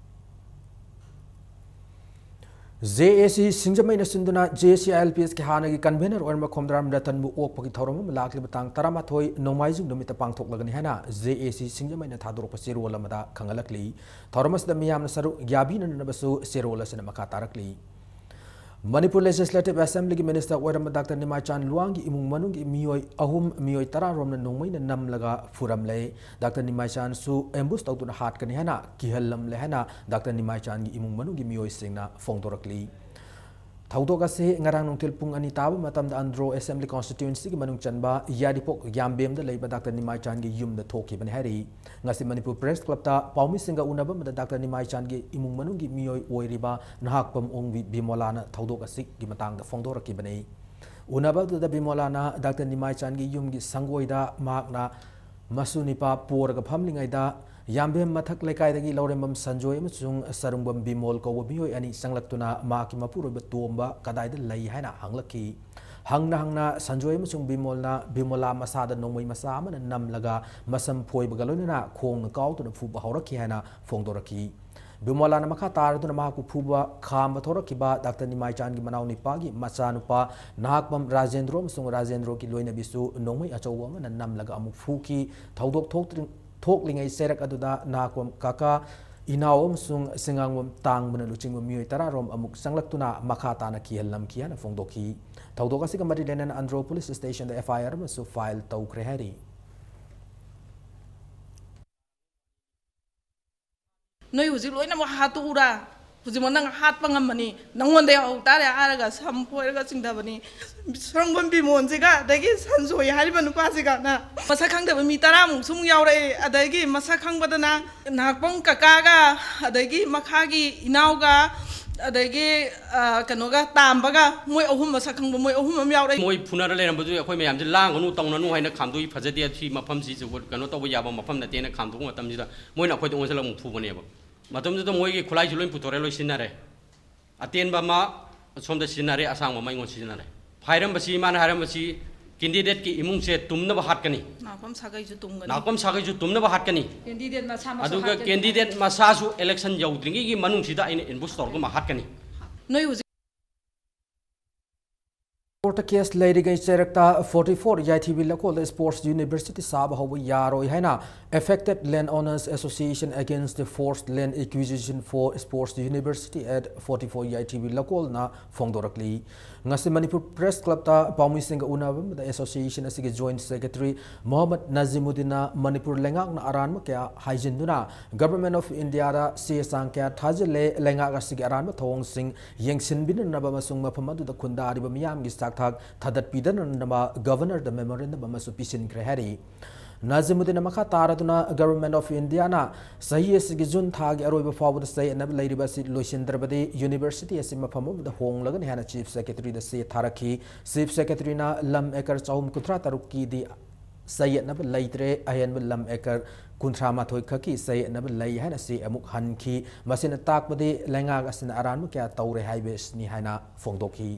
J A C ꯁꯤꯡꯖꯃꯩꯅ ꯁꯤꯟꯗꯨꯅ J C I L P Sꯀꯤ ꯍꯥꯟꯅꯒꯤ convener ꯑꯣꯏꯔꯝꯕ ꯈꯣꯝꯗ꯭ꯔꯥꯝ ꯔꯇꯟꯕꯨ ꯑꯣꯛꯄꯒꯤ ꯊꯧꯔꯝ ꯑꯃ ꯂꯥꯛꯂꯤꯕ ꯇꯥꯡ ꯇꯔꯥꯃꯥꯊꯣꯏ ꯅꯣꯡꯃꯥꯏꯖꯤꯡ ꯅꯨꯃꯤꯠꯇ ꯄꯥꯡꯊꯣꯛꯂꯒꯅꯤ ꯍꯥꯏꯅ J A C ꯁꯤꯡꯖꯃꯩꯅ ꯊꯥꯗꯣꯔꯛꯄ ꯆꯦꯔꯣꯜ ꯑꯃꯗ ꯈꯪꯍꯜꯂꯛꯂꯤ꯫ ꯊꯧꯔꯝ ꯑꯁꯤꯗ ꯃꯤꯌꯥꯝꯅ ꯁꯔꯨꯛ ꯌꯥꯕꯤꯅꯅꯕꯁꯨ ꯆꯦꯔꯣꯜ ꯑꯁꯤꯅ ꯃꯈꯥ ꯇꯥꯔꯛꯂꯤ꯫ ꯃꯅꯤꯄꯨꯔ Legislative Assemblyꯒꯤ minister ꯑꯣꯏꯔꯝꯕ ꯗꯥꯛꯇꯔ ꯅꯤꯃꯥꯏꯆꯥꯟ ꯂꯨꯋꯥꯡꯒꯤ ꯏꯃꯨꯡ ꯃꯅꯨꯡꯒꯤ ꯃꯤꯑꯣꯏ ꯑꯍꯨꯝ, ꯃꯤꯑꯣꯏ ꯇꯔꯥ ꯔꯣꯝꯅ ꯅꯣꯡꯃꯩꯅ ꯅꯝꯂꯒ ꯐꯨꯔꯝꯂꯦ꯫ ꯗꯥꯛꯇꯔ ꯅꯤꯃꯥꯏꯆꯥꯟꯁꯨ ambush ꯇꯧꯗꯨꯅ ꯍꯥꯠꯀꯅꯤ ꯍꯥꯏꯅ ꯀꯤꯍꯜꯂꯝꯂꯦ ꯍꯥꯏꯅ ꯗꯥꯛꯇꯔ ꯅꯤꯃꯥꯏꯆꯥꯟꯒꯤ ꯏꯃꯨꯡ ꯃꯅꯨꯡꯒꯤ ꯃꯤꯑꯣꯏꯁꯤꯡꯅ ꯐꯣꯡꯗꯣꯔꯛꯂꯤ꯫ ꯊꯧꯗꯣꯛ ꯑꯁꯤ ꯉꯔꯥꯡ ꯅꯨꯡꯊꯤꯜ ꯄꯨꯡ ꯑꯅꯤ ꯇꯥꯕ ꯃꯇꯝꯗ ꯑꯟꯗ꯭ꯔꯣ Assembly Constituencyꯒꯤ ꯃꯅꯨꯡ ꯆꯟꯕ ꯌꯥꯏꯔꯤꯄꯣꯛ ꯌꯥꯝꯕꯦꯝꯗ ꯂꯩꯕ ꯗꯥꯛꯇꯔ ꯅꯤꯃꯥꯏꯆꯥꯟꯒꯤ ꯌꯨꯝꯗ ꯊꯣꯛꯈꯤꯕꯅꯤ ꯍꯥꯏꯔꯤ꯫ ꯉꯁꯤ ꯃꯅꯤꯄꯨꯔ Press Clubꯇ ꯄꯥꯎꯃꯤꯁꯤꯡꯒ ꯎꯅꯕ ꯑꯃꯗ ꯗꯥꯛꯇꯔ ꯅꯤꯃꯥꯏꯆꯥꯟꯒꯤ ꯏꯃꯨꯡ ꯃꯅꯨꯡꯒꯤ ꯃꯤꯑꯣꯏ ꯑꯣꯏꯔꯤꯕ ꯅꯍꯥꯛꯄꯝ ꯑꯣꯡꯕꯤ ꯕꯤꯃꯣꯂꯥꯅ ꯊꯧꯗꯣꯛ ꯑꯁꯤꯒꯤ ꯃꯇꯥꯡꯗ ꯐꯣꯡꯗꯣꯔꯛꯈꯤꯕꯅꯤ꯫ ꯎꯅꯕ ꯑꯗꯨꯗ ꯕꯤꯃꯣꯂꯥꯅ ꯗꯥꯛꯇꯔ ꯅꯤꯃꯥꯏꯆꯥꯟꯒꯤ ꯌꯨꯝꯒꯤ ꯁꯪꯒꯣꯏꯗ ꯃꯍꯥꯛꯅ ꯃꯁꯨ ꯅꯤꯄꯥ ꯄꯣꯔꯒ ꯐꯝꯂꯤꯉꯩꯗ ꯌꯥꯝꯕꯦꯝ ꯃꯊꯛ ꯂꯩꯀꯥꯏꯗꯒꯤ ꯂꯧꯔꯦꯝꯕꯝ ꯁꯟꯖꯣꯏ ꯑꯃꯁꯨꯡ ꯁꯔꯨꯡꯕꯝ ꯕꯤꯃꯣꯜ ꯀꯧꯕ ꯃꯤꯑꯣꯏ ꯑꯅꯤ ꯆꯪꯂꯛꯇꯨꯅ ꯃꯍꯥꯛꯀꯤ ꯃꯄꯨꯔꯣꯏꯕ ꯇꯣꯝꯕ ꯀꯗꯥꯏꯗ ꯂꯩ ꯍꯥꯏꯅ ꯍꯪꯂꯛꯈꯤ꯫ ꯍꯪꯅ ꯍꯪꯅ ꯁꯟꯖꯣꯏ ꯑꯃꯁꯨꯡ ꯕꯤꯃꯣꯜꯅ ꯕꯤꯃꯣꯂꯥ ꯃꯁꯥꯗ ꯅꯣꯡꯃꯩ ꯃꯆꯥ ꯑꯃꯅ ꯅꯝꯂꯒ ꯃꯁꯝ ꯐꯣꯏꯕꯒ ꯂꯣꯏꯅꯅ ꯈꯣꯡꯅ ꯀꯥꯎꯗꯨꯅ ꯐꯨꯕ ꯍꯧꯔꯛꯈꯤ ꯍꯥꯏꯅ ꯐꯣꯡꯗꯣꯔꯛꯈꯤ꯫ ꯕꯤꯃꯣꯂꯥꯅ ꯃꯈꯥ ꯇꯥꯔꯗꯨꯅ ꯃꯍꯥꯛꯄꯨ ꯐꯨꯕ ꯈꯥꯝꯕ ꯊꯣꯔꯛꯈꯤꯕ ꯗꯥꯛꯇꯔ ꯅꯤꯃꯥꯏꯆꯥꯟꯒꯤ ꯃꯅꯥꯎ ꯅꯤꯄꯥꯒꯤ ꯃꯆꯥꯅꯨꯄꯥ ꯅꯍꯥꯛꯄꯝ ꯔꯥꯖꯦꯟꯗ꯭ꯔꯣ ꯑꯃꯁꯨꯡ ꯔꯥꯖꯦꯟꯗ꯭ꯔꯣꯒꯤ ꯂꯣꯏꯅꯕꯤꯁꯨ ꯅꯣꯡꯃꯩ ꯑꯆꯧꯕ ꯑꯃꯅ ꯅꯝꯂꯒ ꯑꯃꯨꯛ ꯐꯨꯈꯤ꯫ ꯊꯧꯗꯣꯛ ꯊꯣꯛꯇ꯭ꯔꯤ-, ꯊꯣꯛꯂꯤꯉꯩ ꯆꯩꯔꯛ ꯑꯗꯨꯗ ꯅꯥꯀꯣꯝ ꯀꯀꯥ, ꯏꯅꯥꯎ ꯑꯃꯁꯨꯡ ꯁꯤꯡꯉꯥꯡꯕꯝ ꯇꯥꯡꯕꯅ ꯂꯨꯆꯤꯡꯕ ꯃꯤꯑꯣꯏ ꯇꯔꯥꯔꯣꯝ ꯑꯃꯨꯛ ꯆꯪꯂꯛꯇꯨꯅ ꯃꯈꯥ ꯇꯥꯅ ꯀꯤꯍꯜꯂꯝꯈꯤ ꯍꯥꯏꯅ ꯐꯣꯡꯗꯣꯛꯈꯤ꯫ ꯊꯧꯗꯣꯛ ꯑꯁꯤꯒ ꯃꯔꯤ ꯂꯩꯅꯅ ꯑꯟꯗ꯭ꯔꯣ ꯄꯨꯂꯤꯁ ꯁ꯭ꯇꯦꯁꯟꯗ ꯑꯦꯐ ꯑꯥꯏ ꯑꯥꯔ ꯑꯃꯁꯨ ꯐꯥꯏꯜ ꯇꯧꯈ꯭ꯔꯦ ꯍꯥꯏꯔꯤ꯫ ꯅꯣꯏ ꯍꯧꯖꯤꯛ ꯂꯣꯏꯅꯃꯛ ꯍꯥꯠꯇꯣꯛꯎꯔꯥ? ꯍꯧꯖꯤꯛꯃꯛ ꯅꯪ ꯍꯥꯠꯄ ꯉꯝꯃꯅꯤ, ꯅꯪꯉꯣꯟꯗ ꯌꯥꯎꯍꯧ ꯇꯥꯔꯦ ꯍꯥꯏꯔꯒ ꯁꯝ ꯐꯣꯏꯔꯒ ꯆꯤꯡꯊꯕꯅꯤ꯫ ꯁꯨꯔꯪꯕꯝ ꯕꯤꯃꯣꯟꯁꯤꯒ ꯑꯗꯒꯤ ꯁꯟꯖꯣꯏ ꯍꯥꯏꯔꯤꯕ ꯅꯨꯄꯥꯁꯤꯒꯅ ꯃꯁꯛ ꯈꯪꯗꯕ ꯃꯤ ꯇꯔꯥꯃꯨꯛꯁꯨ ꯑꯃꯨꯛ ꯌꯥꯎꯔꯛꯑꯦ꯫ ꯑꯗꯒꯤ ꯃꯁꯛ ꯈꯪꯕꯗꯅ ꯅꯍꯥꯛꯄꯝ ꯀꯀꯥꯒ ꯑꯗꯒꯤ ꯃꯈꯥꯒꯤ ꯏꯅꯥꯎꯒ ꯑꯗꯒꯤ, ꯑ, ꯀꯩꯅꯣꯒ ꯇꯥꯝꯕꯒ, ꯃꯣꯏ ꯑꯍꯨꯝ ꯃꯁꯛ ꯈꯪꯕ ꯃꯣꯏ ꯑꯍꯨꯝ ꯑꯃ ꯌꯥꯎꯔꯛꯑꯦ꯫ ꯃꯣꯏ ꯐꯨꯅꯔ ꯂꯩꯔꯝꯕꯗꯨꯗꯤ ꯑꯩꯈꯣꯏ ꯃꯌꯥꯝꯁꯦ ꯂꯥꯡꯒꯅꯨ, ꯇꯧꯅꯅꯨ ꯍꯥꯏꯅ ꯈꯥꯝꯗꯣꯛꯏ꯫ ꯐꯖꯗꯦ, ꯁꯤ ꯃꯐꯝꯁꯤꯁꯨ ꯀꯩꯅꯣ ꯇꯧꯕ ꯌꯥꯕ ꯃꯐꯝ ꯅꯠꯇꯦꯅ ꯈꯥꯝꯗꯣꯛꯄ ꯃꯇꯝꯁꯤꯗ ꯃꯣꯏꯅ ꯑꯩꯈꯣꯏꯗ ꯑꯣꯟꯁꯤꯜꯂꯒ ꯑꯃꯨꯛ ꯐꯨꯕꯅꯦꯕ꯫ ꯃꯇꯝꯗꯨꯗ ꯃꯣꯏꯒꯤ ꯈꯨꯠꯂꯥꯏꯁꯨ ꯂꯣꯏ ꯄꯨꯊꯣꯔꯛꯑꯦ, ꯂꯣꯏ ꯁꯤꯖꯤꯟꯅꯔꯦ꯫ ꯑꯇꯦꯟꯕ ꯑꯃ ꯁꯣꯝꯗ ꯁꯤꯖꯤꯟꯅꯔꯦ, ꯑꯁꯥꯡꯕ ꯑꯃ ꯑꯩꯉꯣꯟꯗ ꯁꯤꯖꯤꯟꯅꯔꯦ꯫ ꯍꯥꯏꯔꯝꯕꯁꯤ, ꯃꯥꯅ ꯍꯥꯏꯔꯝꯕꯁꯤ, ꯀꯦꯟꯗꯤꯗꯦꯠꯀꯤ ꯏꯃꯨꯡꯁꯦ ꯇꯨꯝꯅꯕ ꯍꯥꯠꯀꯅꯤ, ꯅꯥꯀꯣꯝ ꯁꯥꯒꯩꯁꯨ ꯇꯨꯝꯒꯅꯤ꯫ ꯅꯥꯀꯣꯝ ꯁꯥꯒꯩꯁꯨ ꯇꯨꯝꯅꯕ ꯍꯥꯠꯀꯅꯤ, ꯀꯦꯟꯗꯤꯗꯦꯠ ꯃꯁꯥ ꯃꯁꯥ ꯑꯗꯨꯒ ꯍꯥꯠꯀꯅꯤ꯫ ꯀꯦꯟꯗꯤꯗꯦꯠ ꯃꯁꯥꯁꯨ ꯏꯂꯦꯛꯁꯟ ꯌꯧꯗ꯭ꯔꯤꯉꯩꯒꯤ ꯃꯅꯨꯡꯁꯤꯗ ꯑꯩꯅ ꯑꯦꯝꯕꯨꯁ ꯇꯧꯔꯒ ꯑꯃ ꯍꯥꯠꯀꯅꯤ꯫ ꯅꯣꯏ ꯍꯧꯖꯤꯛ ꯀꯣꯔꯠꯇ ꯀꯦꯁ ꯂꯩꯔꯤꯉꯩ ꯆꯩꯔꯛꯇ forty four ꯌꯥꯏꯊꯤꯕꯤ ꯂꯩꯀꯣꯜꯗ ꯁ꯭ꯄꯣꯔꯠꯁ ꯌꯨꯅꯤꯚꯔꯁꯤꯇꯤ ꯁꯥꯕ ꯍꯧꯕ ꯌꯥꯔꯣꯏ ꯍꯥꯏꯅ Affected Land Owners Association Against the Forced Land Acquisition for Sports University at forty four ꯌꯥꯏꯊꯤꯕꯤ ꯂꯩꯀꯣꯜꯅ ꯐꯣꯡꯗꯣꯔꯛꯂꯤ꯫ ꯉꯁꯤ ꯃꯅꯤꯄꯨꯔ ꯄ꯭ꯔꯦꯁ ꯀ꯭ꯂꯕꯇ ꯄꯥꯎꯃꯤꯁꯤꯡꯒ ꯎꯅꯕ ꯑꯃꯗ ꯑꯦꯁꯣꯁꯤꯌꯦꯁꯟ ꯑꯁꯤꯒꯤ ꯖꯣꯏꯟꯠ ꯁꯦꯀ꯭ꯔꯦꯇꯔꯤ ꯃꯣꯍꯝꯃꯗ ꯅꯖꯤꯃꯨꯗꯤꯟꯅ ꯃꯅꯤꯄꯨꯔ ꯂꯩꯉꯥꯛꯅ ꯑꯔꯥꯟꯕ ꯀꯌꯥ ꯍꯥꯏꯖꯤꯟꯗꯨꯅ Government of Indiaꯗ ꯆꯦ ꯆꯥꯡ ꯀꯌꯥ ꯊꯥꯖꯤꯜꯂꯦ, ꯂꯩꯉꯥꯛ ꯑꯁꯤꯒꯤ ꯑꯔꯥꯟꯕ ꯊꯧꯑꯣꯡꯁꯤꯡ ꯌꯦꯡꯁꯤꯟꯕꯤꯅꯅꯕ ꯑꯃꯁꯨꯡ ꯃꯐꯝ ꯑꯗꯨꯗ ꯈꯨꯟꯗꯥꯔꯤꯕ ꯃꯤꯌꯥꯝꯒꯤ ꯆꯥꯛꯊꯥꯛ ꯊꯥꯗꯠꯄꯤꯗꯅꯅꯕ ꯒꯚꯔꯅꯔꯗ ꯃꯦꯃꯣꯔꯦꯟꯗꯝ ꯑꯃꯁꯨ ꯄꯤꯁꯤꯟꯈ꯭ꯔꯦ ꯍꯥꯏꯔꯤ꯫ ꯅꯥꯖꯤꯃꯨꯗꯤꯟꯅ ꯃꯈꯥ ꯇꯥꯔꯗꯨꯅ Government of Indiaꯅ ꯆꯍꯤ ꯑꯁꯤꯒꯤ ꯖꯨꯟ ꯊꯥꯒꯤ ꯑꯔꯣꯏꯕ ꯐꯥꯎꯕꯗ ꯆꯌꯦꯠꯅꯕ ꯂꯩꯔꯤꯕ ꯑꯁꯤ ꯂꯣꯏꯁꯤꯟꯗ꯭ꯔꯕꯗꯤ ꯌꯨꯅꯤꯚꯔꯁꯤꯇꯤ ꯑꯁꯤ ꯃꯐꯝ ꯑꯃꯗ ꯍꯣꯡꯂꯒꯅꯤ ꯍꯥꯏꯅ ꯆꯤꯐ ꯁꯦꯀ꯭ꯔꯦꯇꯔꯤꯗ ꯆꯦ ꯊꯥꯔꯛꯈꯤ꯫ ꯆꯤꯐ ꯁꯦꯀ꯭ꯔꯦꯇꯔꯤꯅ ꯂꯝ ꯑꯦꯀꯔ ꯆꯍꯨꯝ ꯀꯨꯟꯊ꯭ꯔꯥ ꯇꯔꯨꯛꯀꯤꯗꯤ ꯆꯌꯦꯠꯅꯕ ꯂꯩꯇ꯭ꯔꯦ, ꯑꯍꯦꯟꯕ ꯂꯝ ꯑꯦꯀꯔ ꯀꯨꯟꯊ꯭ꯔꯥ ꯃꯥꯊꯣꯏ ꯈꯛꯀꯤ ꯆꯌꯦꯠꯅꯕ ꯂꯩ ꯍꯥꯏꯅ ꯆꯦ ꯑꯃꯨꯛ ꯍꯟꯈꯤ꯫ ꯃꯁꯤꯅ ꯇꯥꯛꯄꯗꯤ ꯂꯩꯉꯥꯛ ꯑꯁꯤꯅ ꯑꯔꯥꯟꯕ ꯀꯌꯥ ꯇꯧꯔꯦ ꯍꯥꯏꯕꯁꯤꯅꯤ ꯍꯥꯏꯅ ꯐꯣꯡꯗꯣꯛꯈꯤ꯫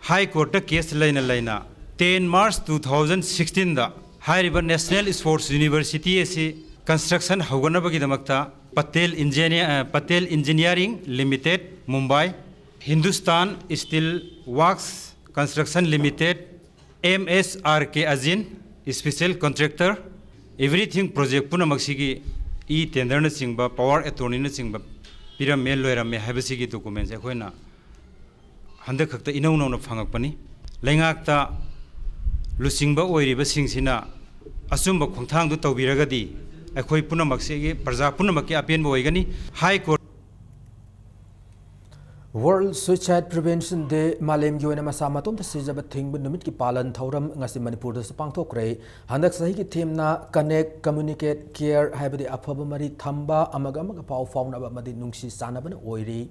ꯍꯥꯏ ꯀꯣꯔꯠꯇ ꯀꯦꯁ ꯂꯩꯅ ꯂꯩꯅ ten March two thousand sixteenꯗ ꯍꯥꯏꯔꯤꯕ National Sports University ꯑꯁꯤ construction ꯍꯧꯒꯠꯅꯕꯒꯤꯗꯃꯛꯇ Patel Engineer, uh, Patel Engineering Limited, Mumbai, Hindustan Steel Works Construction Limited, M S R K Ajin, Special Contractor, Everything Project ꯄꯨꯝꯅꯃꯛꯁꯤꯒꯤ e-tenderꯅꯆꯤꯡꯕ, power attorneyꯅꯆꯤꯡꯕ ꯄꯤꯔꯝꯃꯦ, ꯂꯣꯏꯔꯝꯃꯦ ꯍꯥꯏꯕꯁꯤꯒꯤ documents ꯑꯩꯈꯣꯏꯅ ꯍꯟꯗꯛ ꯈꯛꯇ ꯏꯅꯧ ꯅꯧꯅ ꯐꯪꯉꯛꯄꯅꯤ꯫ ꯂꯩꯉꯥꯛꯇ ꯂꯨꯆꯤꯡꯕ ꯑꯣꯏꯔꯤꯕꯁꯤꯡꯁꯤꯅ ꯑꯆꯨꯝꯕ ꯈꯣꯡꯊꯥꯡꯗꯨ ꯇꯧꯕꯤꯔꯒꯗꯤ ꯑꯩꯈꯣꯏ ꯄꯨꯝꯅꯃꯛꯁꯤꯒꯤ, ꯄ꯭ꯔꯖꯥ ꯄꯨꯝꯅꯃꯛꯀꯤ ꯑꯄꯦꯟꯕ ꯑꯣꯏꯒꯅꯤ꯫ High Court World Suicide Prevention Day, ꯃꯥꯂꯦꯝꯒꯤ ꯑꯣꯏꯅ ꯃꯁꯥ ꯃꯇꯣꯝꯇ ꯁꯤꯖꯕ ꯊꯤꯡꯕ ꯅꯨꯃꯤꯠꯀꯤ ꯄꯥꯂꯟ ꯊꯧꯔꯝ ꯉꯁꯤ ꯃꯅꯤꯄꯨꯔꯗꯁꯨ ꯄꯥꯡꯊꯣꯛꯈ꯭ꯔꯦ꯫ ꯍꯟꯗꯛ ꯆꯍꯤꯒꯤ themeꯅ Connect, Communicate, Care ꯍꯥꯏꯕꯗꯤ ꯑꯐꯕ ꯃꯔꯤ ꯊꯝꯕ, ꯑꯃꯒ ꯑꯃꯒ ꯄꯥꯎ ꯐꯥꯎꯅꯕ ꯑꯃꯗꯤ ꯅꯨꯡꯁꯤ ꯆꯥꯟꯅꯕꯅ ꯑꯣꯏꯔꯤ꯫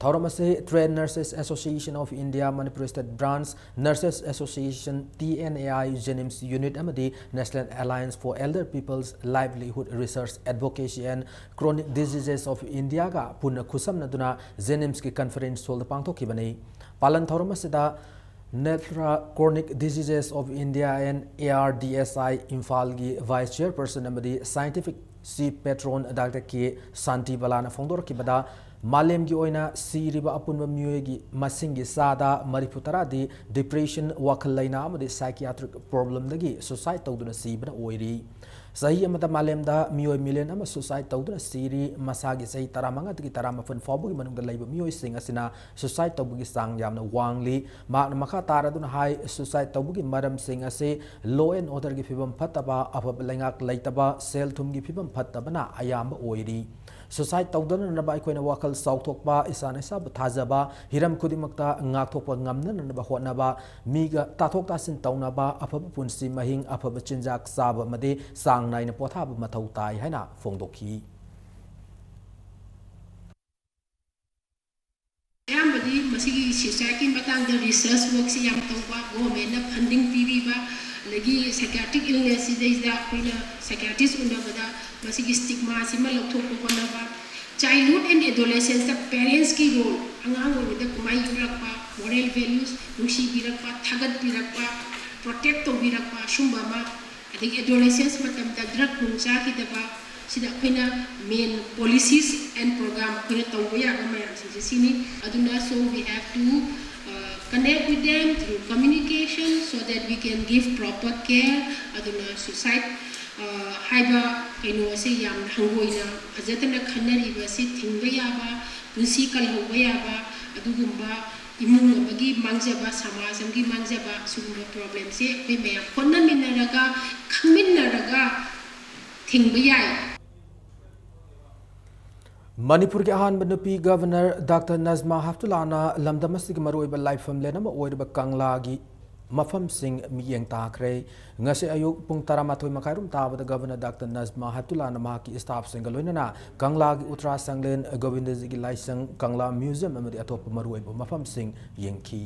ꯊꯧꯔꯝ ꯑꯁꯤ Trained Nurses Association of India, Manipur State Branch, Nurses Association, T N A I, JNIMS Unit ꯑꯃꯗꯤ National Alliance for Elder People's Livelihood Research, Advocacy and Chronic Diseases of Indiaꯒ ꯄꯨꯟꯅ ꯈꯨꯠꯁꯝꯅꯗꯨꯅ JNIMSꯀꯤ conference hallꯗ ꯄꯥꯡꯊꯣꯛꯈꯤꯕꯅꯤ꯫ ꯄꯥꯂꯟ ꯊꯧꯔꯝ ꯑꯁꯤꯗ Nephra Chronic Diseases of India and A R D S I ꯏꯝꯐꯥꯜꯒꯤ Vice Chairperson ꯑꯃꯗꯤ Scientific Chief Patron Doctor K ꯁꯥꯟꯇꯤꯕꯂꯥꯅ ꯐꯣꯡꯗꯣꯔꯛꯈꯤꯕꯗ, ꯃꯥꯂꯦꯝꯒꯤ ꯑꯣꯏꯅ ꯁꯤꯔꯤꯕ ꯑꯄꯨꯟꯕ ꯃꯤꯑꯣꯏꯒꯤ ꯃꯁꯤꯡꯒꯤ ꯆꯥꯗ ꯃꯔꯤꯐꯨ ꯇꯔꯥꯗꯤ depression, ꯋꯥꯈꯜ ꯂꯩꯅꯥ ꯑꯃꯗꯤ psychiatric problemꯗꯒꯤ suicide ꯇꯧꯗꯨꯅ ꯁꯤꯕꯅ ꯑꯣꯏꯔꯤ꯫ ꯆꯍꯤ ꯑꯃꯗ ꯃꯥꯂꯦꯝꯗ ꯃꯤꯑꯣꯏ million ꯑꯃ suicide ꯇꯧꯗꯨꯅ ꯁꯤꯔꯤ꯫ ꯃꯁꯥꯒꯤ ꯆꯍꯤ ꯇꯔꯥꯃꯉꯥꯗꯒꯤ ꯇꯔꯥꯃꯥꯄꯟ ꯐꯥꯎꯕꯒꯤ ꯃꯅꯨꯡꯗ ꯂꯩꯕ ꯃꯤꯑꯣꯏꯁꯤꯡ ꯑꯁꯤꯅ suicide ꯇꯧꯕꯒꯤ ꯆꯥꯡ ꯌꯥꯝꯅ ꯋꯥꯡꯂꯤ꯫ ꯃꯍꯥꯛꯅ ꯃꯈꯥ ꯇꯥꯔꯗꯨꯅ ꯍꯥꯏ, suicide ꯇꯧꯕꯒꯤ ꯃꯔꯝꯁꯤꯡ ꯑꯁꯤ law and orderꯒꯤ ꯐꯤꯕꯝ ꯐꯠꯇꯕ, ꯑꯐꯕ ꯂꯩꯉꯥꯛ ꯂꯩꯇꯕ, ꯁꯦꯜ ꯊꯨꯝꯒꯤ ꯐꯤꯕꯝ ꯐꯠꯇꯕꯅ ꯑꯌꯥꯝꯕ ꯑꯣꯏꯔꯤ꯫ Suicide ꯇꯧꯗꯅꯅꯕ ꯑꯩꯈꯣꯏꯅ ꯋꯥꯈꯜ ꯆꯥꯎꯊꯣꯛꯄ, ꯏꯁꯥꯅ ꯏꯁꯥꯕꯨ ꯊꯥꯖꯕ, ꯍꯤꯔꯝ ꯈꯨꯗꯤꯡꯃꯛꯇ ꯉꯥꯛꯊꯣꯛꯄ ꯉꯝꯅꯅꯕ ꯍꯣꯠꯅꯕ, ꯃꯤꯒ ꯇꯥꯊꯣꯛ ꯇꯥꯁꯤꯟ ꯇꯧꯅꯕ, ꯑꯐꯕ ꯄꯨꯟꯁꯤ ꯃꯍꯤꯡ, ꯑꯐꯕ ꯆꯤꯟꯖꯥꯛ ꯆꯥꯕ ꯑꯃꯗꯤ ꯆꯥꯡ ꯅꯥꯏꯅ ꯄꯣꯊꯥꯕ ꯃꯊꯧ ꯇꯥꯏ ꯍꯥꯏꯅ ꯐꯣꯡꯗꯣꯛꯈꯤ꯫ ꯑꯌꯥꯝꯕꯗꯤ ꯃꯁꯤꯒꯤ suicideꯀꯤ ꯃꯇꯥꯡꯗ research workꯁꯤ ꯌꯥꯝ ꯇꯧꯕ, governmentꯅ funding ꯄꯤꯕꯤꯕ, ꯑꯗꯒꯤ psychiatric illness ꯁꯤꯗꯩꯁꯤꯗ ꯑꯩꯈꯣꯏꯅ psychiatrist ꯎꯅꯕꯗ ꯃꯁꯤꯒꯤ stigmaꯁꯤꯃ ꯂꯧꯊꯣꯛꯄ ꯍꯣꯠꯅꯕ, childhood and adolescenceꯇ parentsꯀꯤ role, ꯑꯉꯥꯡ ꯑꯣꯏꯔꯤꯉꯩꯗ ꯀꯃꯥꯏꯅ ꯌꯣꯛꯂꯛꯄ, moral values, ꯅꯨꯡꯁꯤꯕꯤꯔꯛꯄ, ꯊꯥꯒꯠꯄꯤꯔꯛꯄ, protect ꯇꯧꯕꯤꯔꯛꯄ, ꯁꯨꯝꯕ ꯑꯃ, ꯑꯗꯒꯤ adolescence ꯃꯇꯝꯗ drug ꯅꯨꯡ ꯆꯥꯈꯤꯗꯕ, ꯁꯤꯗ ꯑꯩꯈꯣꯏꯅ main policies and program ꯑꯩꯈꯣꯏꯅ ꯇꯧꯕ ꯌꯥꯕ ꯃꯌꯥꯝꯁꯤꯡꯁꯦ ꯁꯤꯅꯤ꯫ ꯑꯗꯨꯅ so we have to connect with them through communication so that we can give proper care꯫ ꯑꯗꯨꯅ suicide ꯍꯥꯏꯕ ꯀꯩꯅꯣ ꯑꯁꯦ ꯌꯥꯝꯅ ꯍꯪꯒꯣꯏꯅ ꯐꯖꯗꯅ ꯈꯟꯅꯔꯤꯕ ꯑꯁꯤ ꯊꯤꯡꯕ ꯌꯥꯕ, ꯄꯨꯟꯁꯤ ꯀꯜꯍꯧꯕ ꯌꯥꯕ ꯑꯗꯨꯒꯨꯝꯕ ꯏꯃꯨꯡ ꯑꯃꯒꯤ ꯃꯥꯡꯖꯕ, ꯁꯃꯥꯖ ꯑꯃꯒꯤ ꯃꯥꯡꯖꯕ, ꯁꯤꯒꯨꯝꯕ problemꯁꯦ ꯑꯩꯈꯣꯏ ꯃꯌꯥꯝ ꯍꯣꯠꯅꯃꯤꯟꯅꯔꯒ, ꯈꯪꯃꯤꯟꯅꯔꯒ ꯊꯤꯡꯕ ꯌꯥꯏ꯫ ꯃꯅꯤꯄꯨꯔꯒꯤ ꯑꯍꯥꯟꯕ ꯅꯨꯄꯤ ꯒꯕꯔꯅꯔ ꯗꯥꯛꯇꯔ ꯅꯖꯃꯥ ꯍꯦꯞꯇꯨꯂꯥꯅ ꯂꯝꯗꯝ ꯑꯁꯤꯒꯤ ꯃꯔꯨꯑꯣꯏꯕ ꯂꯥꯏꯐꯝꯂꯦꯟ ꯑꯃ ꯑꯣꯏꯔꯤꯕ ꯀꯪꯂꯥꯒꯤ ꯃꯐꯝꯁꯤꯡ ꯃꯤꯠꯌꯦꯡ ꯇꯥꯈ꯭ꯔꯦ꯫ ꯉꯁꯤ ꯑꯌꯨꯛ ꯄꯨꯡ ꯇꯔꯥꯃꯥꯊꯣꯏ ꯃꯈꯥꯏꯔꯣꯝ ꯇꯥꯕꯗ ꯒꯕꯔꯅꯔ ꯗꯥꯛꯇꯔ ꯅꯖꯃꯥ ꯍꯦꯞꯇꯨꯂꯥꯅ ꯃꯍꯥꯛꯀꯤ staffꯁꯤꯡꯒ ꯂꯣꯏꯅꯅ ꯀꯪꯂꯥꯒꯤ ꯎꯇ꯭ꯔꯥ ꯁꯪꯂꯦꯟ, ꯒꯣꯕꯤꯟꯗꯖꯤꯒꯤ ꯂꯥꯏꯁꯪ, ꯀꯪꯂꯥ museum ꯑꯃꯗꯤ ꯑꯇꯣꯞꯄ ꯃꯔꯨꯑꯣꯏꯕ ꯃꯐꯝꯁꯤꯡ ꯌꯦꯡꯈꯤ꯫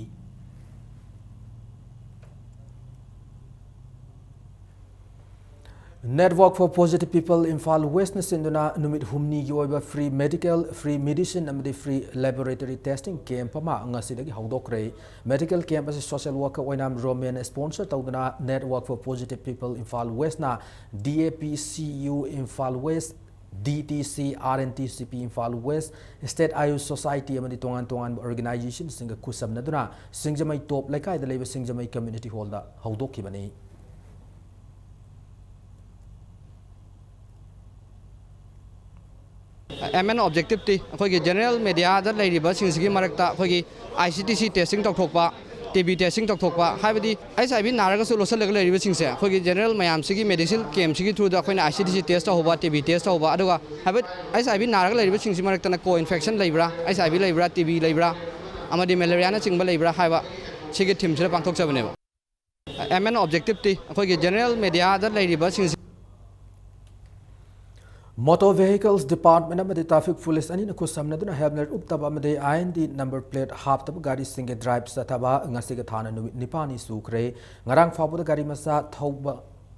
Network for Positive People Imphal ꯋꯦꯁꯅ ꯁꯤꯟꯗꯨꯅ ꯅꯨꯃꯤꯠ ꯍꯨꯝꯅꯤꯒꯤ ꯑꯣꯏꯕ free medical, free medicine ꯑꯃꯗꯤ free laboratory testing camp ꯑꯃ ꯉꯁꯤꯗꯒꯤ ꯍꯧꯗꯣꯛꯈ꯭ꯔꯦ꯫ Medical camp ꯑꯁꯤ social worker ꯑꯣꯏꯅꯥꯝ ꯔꯣꯃꯦꯟ sponsor ꯇꯧꯗꯨꯅ Network for Positive People Imphal ꯋꯦꯁꯅ DAPCU Imphal west, DTC, RNTCP Imphal west, State Ayush Society ꯑꯃꯗꯤ ꯇꯣꯉꯥꯟ ꯇꯣꯉꯥꯟꯕ organizationꯁꯤꯡꯒ ꯈꯨꯠꯁꯝꯅꯗꯨꯅ ꯁꯤꯡꯖꯃꯩ ꯇꯣꯞ ꯂꯩꯀꯥꯏꯗ ꯂꯩꯕ ꯁꯤꯡꯖꯃꯩ community hallꯗ ꯍꯧꯗꯣꯛꯈꯤꯕꯅꯤ꯫ ꯑꯦꯝ ꯑꯦꯟ ꯑꯣꯕꯖꯦꯛꯇꯤꯞꯇꯤ ꯑꯩꯈꯣꯏꯒꯤ general mediaꯗ ꯂꯩꯔꯤꯕꯁꯤꯡꯁꯤꯒꯤ ꯃꯔꯛꯇ ꯑꯩꯈꯣꯏꯒꯤ ICTC testing ꯇꯧꯊꯣꯛꯄ, TB testing ꯇꯧꯊꯣꯛꯄ, ꯍꯥꯏꯕꯗꯤ HIV ꯅꯥꯔꯒꯁꯨ ꯂꯣꯠꯁꯤꯜꯂꯒ ꯂꯩꯔꯤꯕꯁꯤꯡꯁꯦ ꯑꯩꯈꯣꯏꯒꯤ general ꯃꯌꯥꯝꯁꯤꯒꯤ medical campꯁꯤꯒꯤ throughꯗ ꯑꯩꯈꯣꯏꯅ ICTC test ꯇꯧꯍꯧꯕ, TB test ꯇꯧꯍꯧꯕ, ꯑꯗꯨꯒ ꯍꯥꯏꯕꯗꯤ HIV ꯅꯥꯔꯒ ꯂꯩꯔꯤꯕꯁꯤꯡꯁꯤ ꯃꯔꯛꯇꯅ co-infection ꯂꯩꯕ꯭ꯔꯥ, HIV ꯂꯩꯕ꯭ꯔꯥ, TB ꯂꯩꯕ꯭ꯔꯥ, ꯑꯃꯗꯤ malariaꯅꯆꯤꯡꯕ ꯂꯩꯕ꯭ꯔꯥ ꯍꯥꯏꯕ ꯁꯤꯒꯤ themeꯁꯤꯗ ꯄꯥꯡꯊꯣꯛꯆꯕꯅꯦꯕ꯫ ꯑꯦꯝ ꯑꯦꯟ ꯑꯣꯕꯖꯦꯛꯇꯤꯞꯇꯤ ꯑꯩꯈꯣꯏꯒꯤ general mediaꯗ ꯂꯩꯔꯤꯕꯁꯤꯡꯁꯤ Motor Vehicles Department ꯑꯃꯗꯤ traffic police ꯑꯅꯤꯅ ꯈꯨꯠꯁꯝꯅꯗꯨꯅ helmet ꯎꯞꯇꯕ ꯑꯃꯗꯤ IND number plate ꯍꯥꯞꯇꯕ ꯒꯥꯔꯤꯁꯤꯡꯒꯤ drive ꯆꯠꯊꯕ ꯉꯁꯤꯒ ꯊꯥꯅ ꯅꯨꯃꯤꯠ ꯅꯤꯄꯥꯜꯅꯤ ꯁꯨꯈ꯭ꯔꯦ꯫ ꯉꯔꯥꯡ ꯐꯥꯎꯕꯗ ꯒꯥꯔꯤ ꯃꯆꯥ ꯊꯧꯕ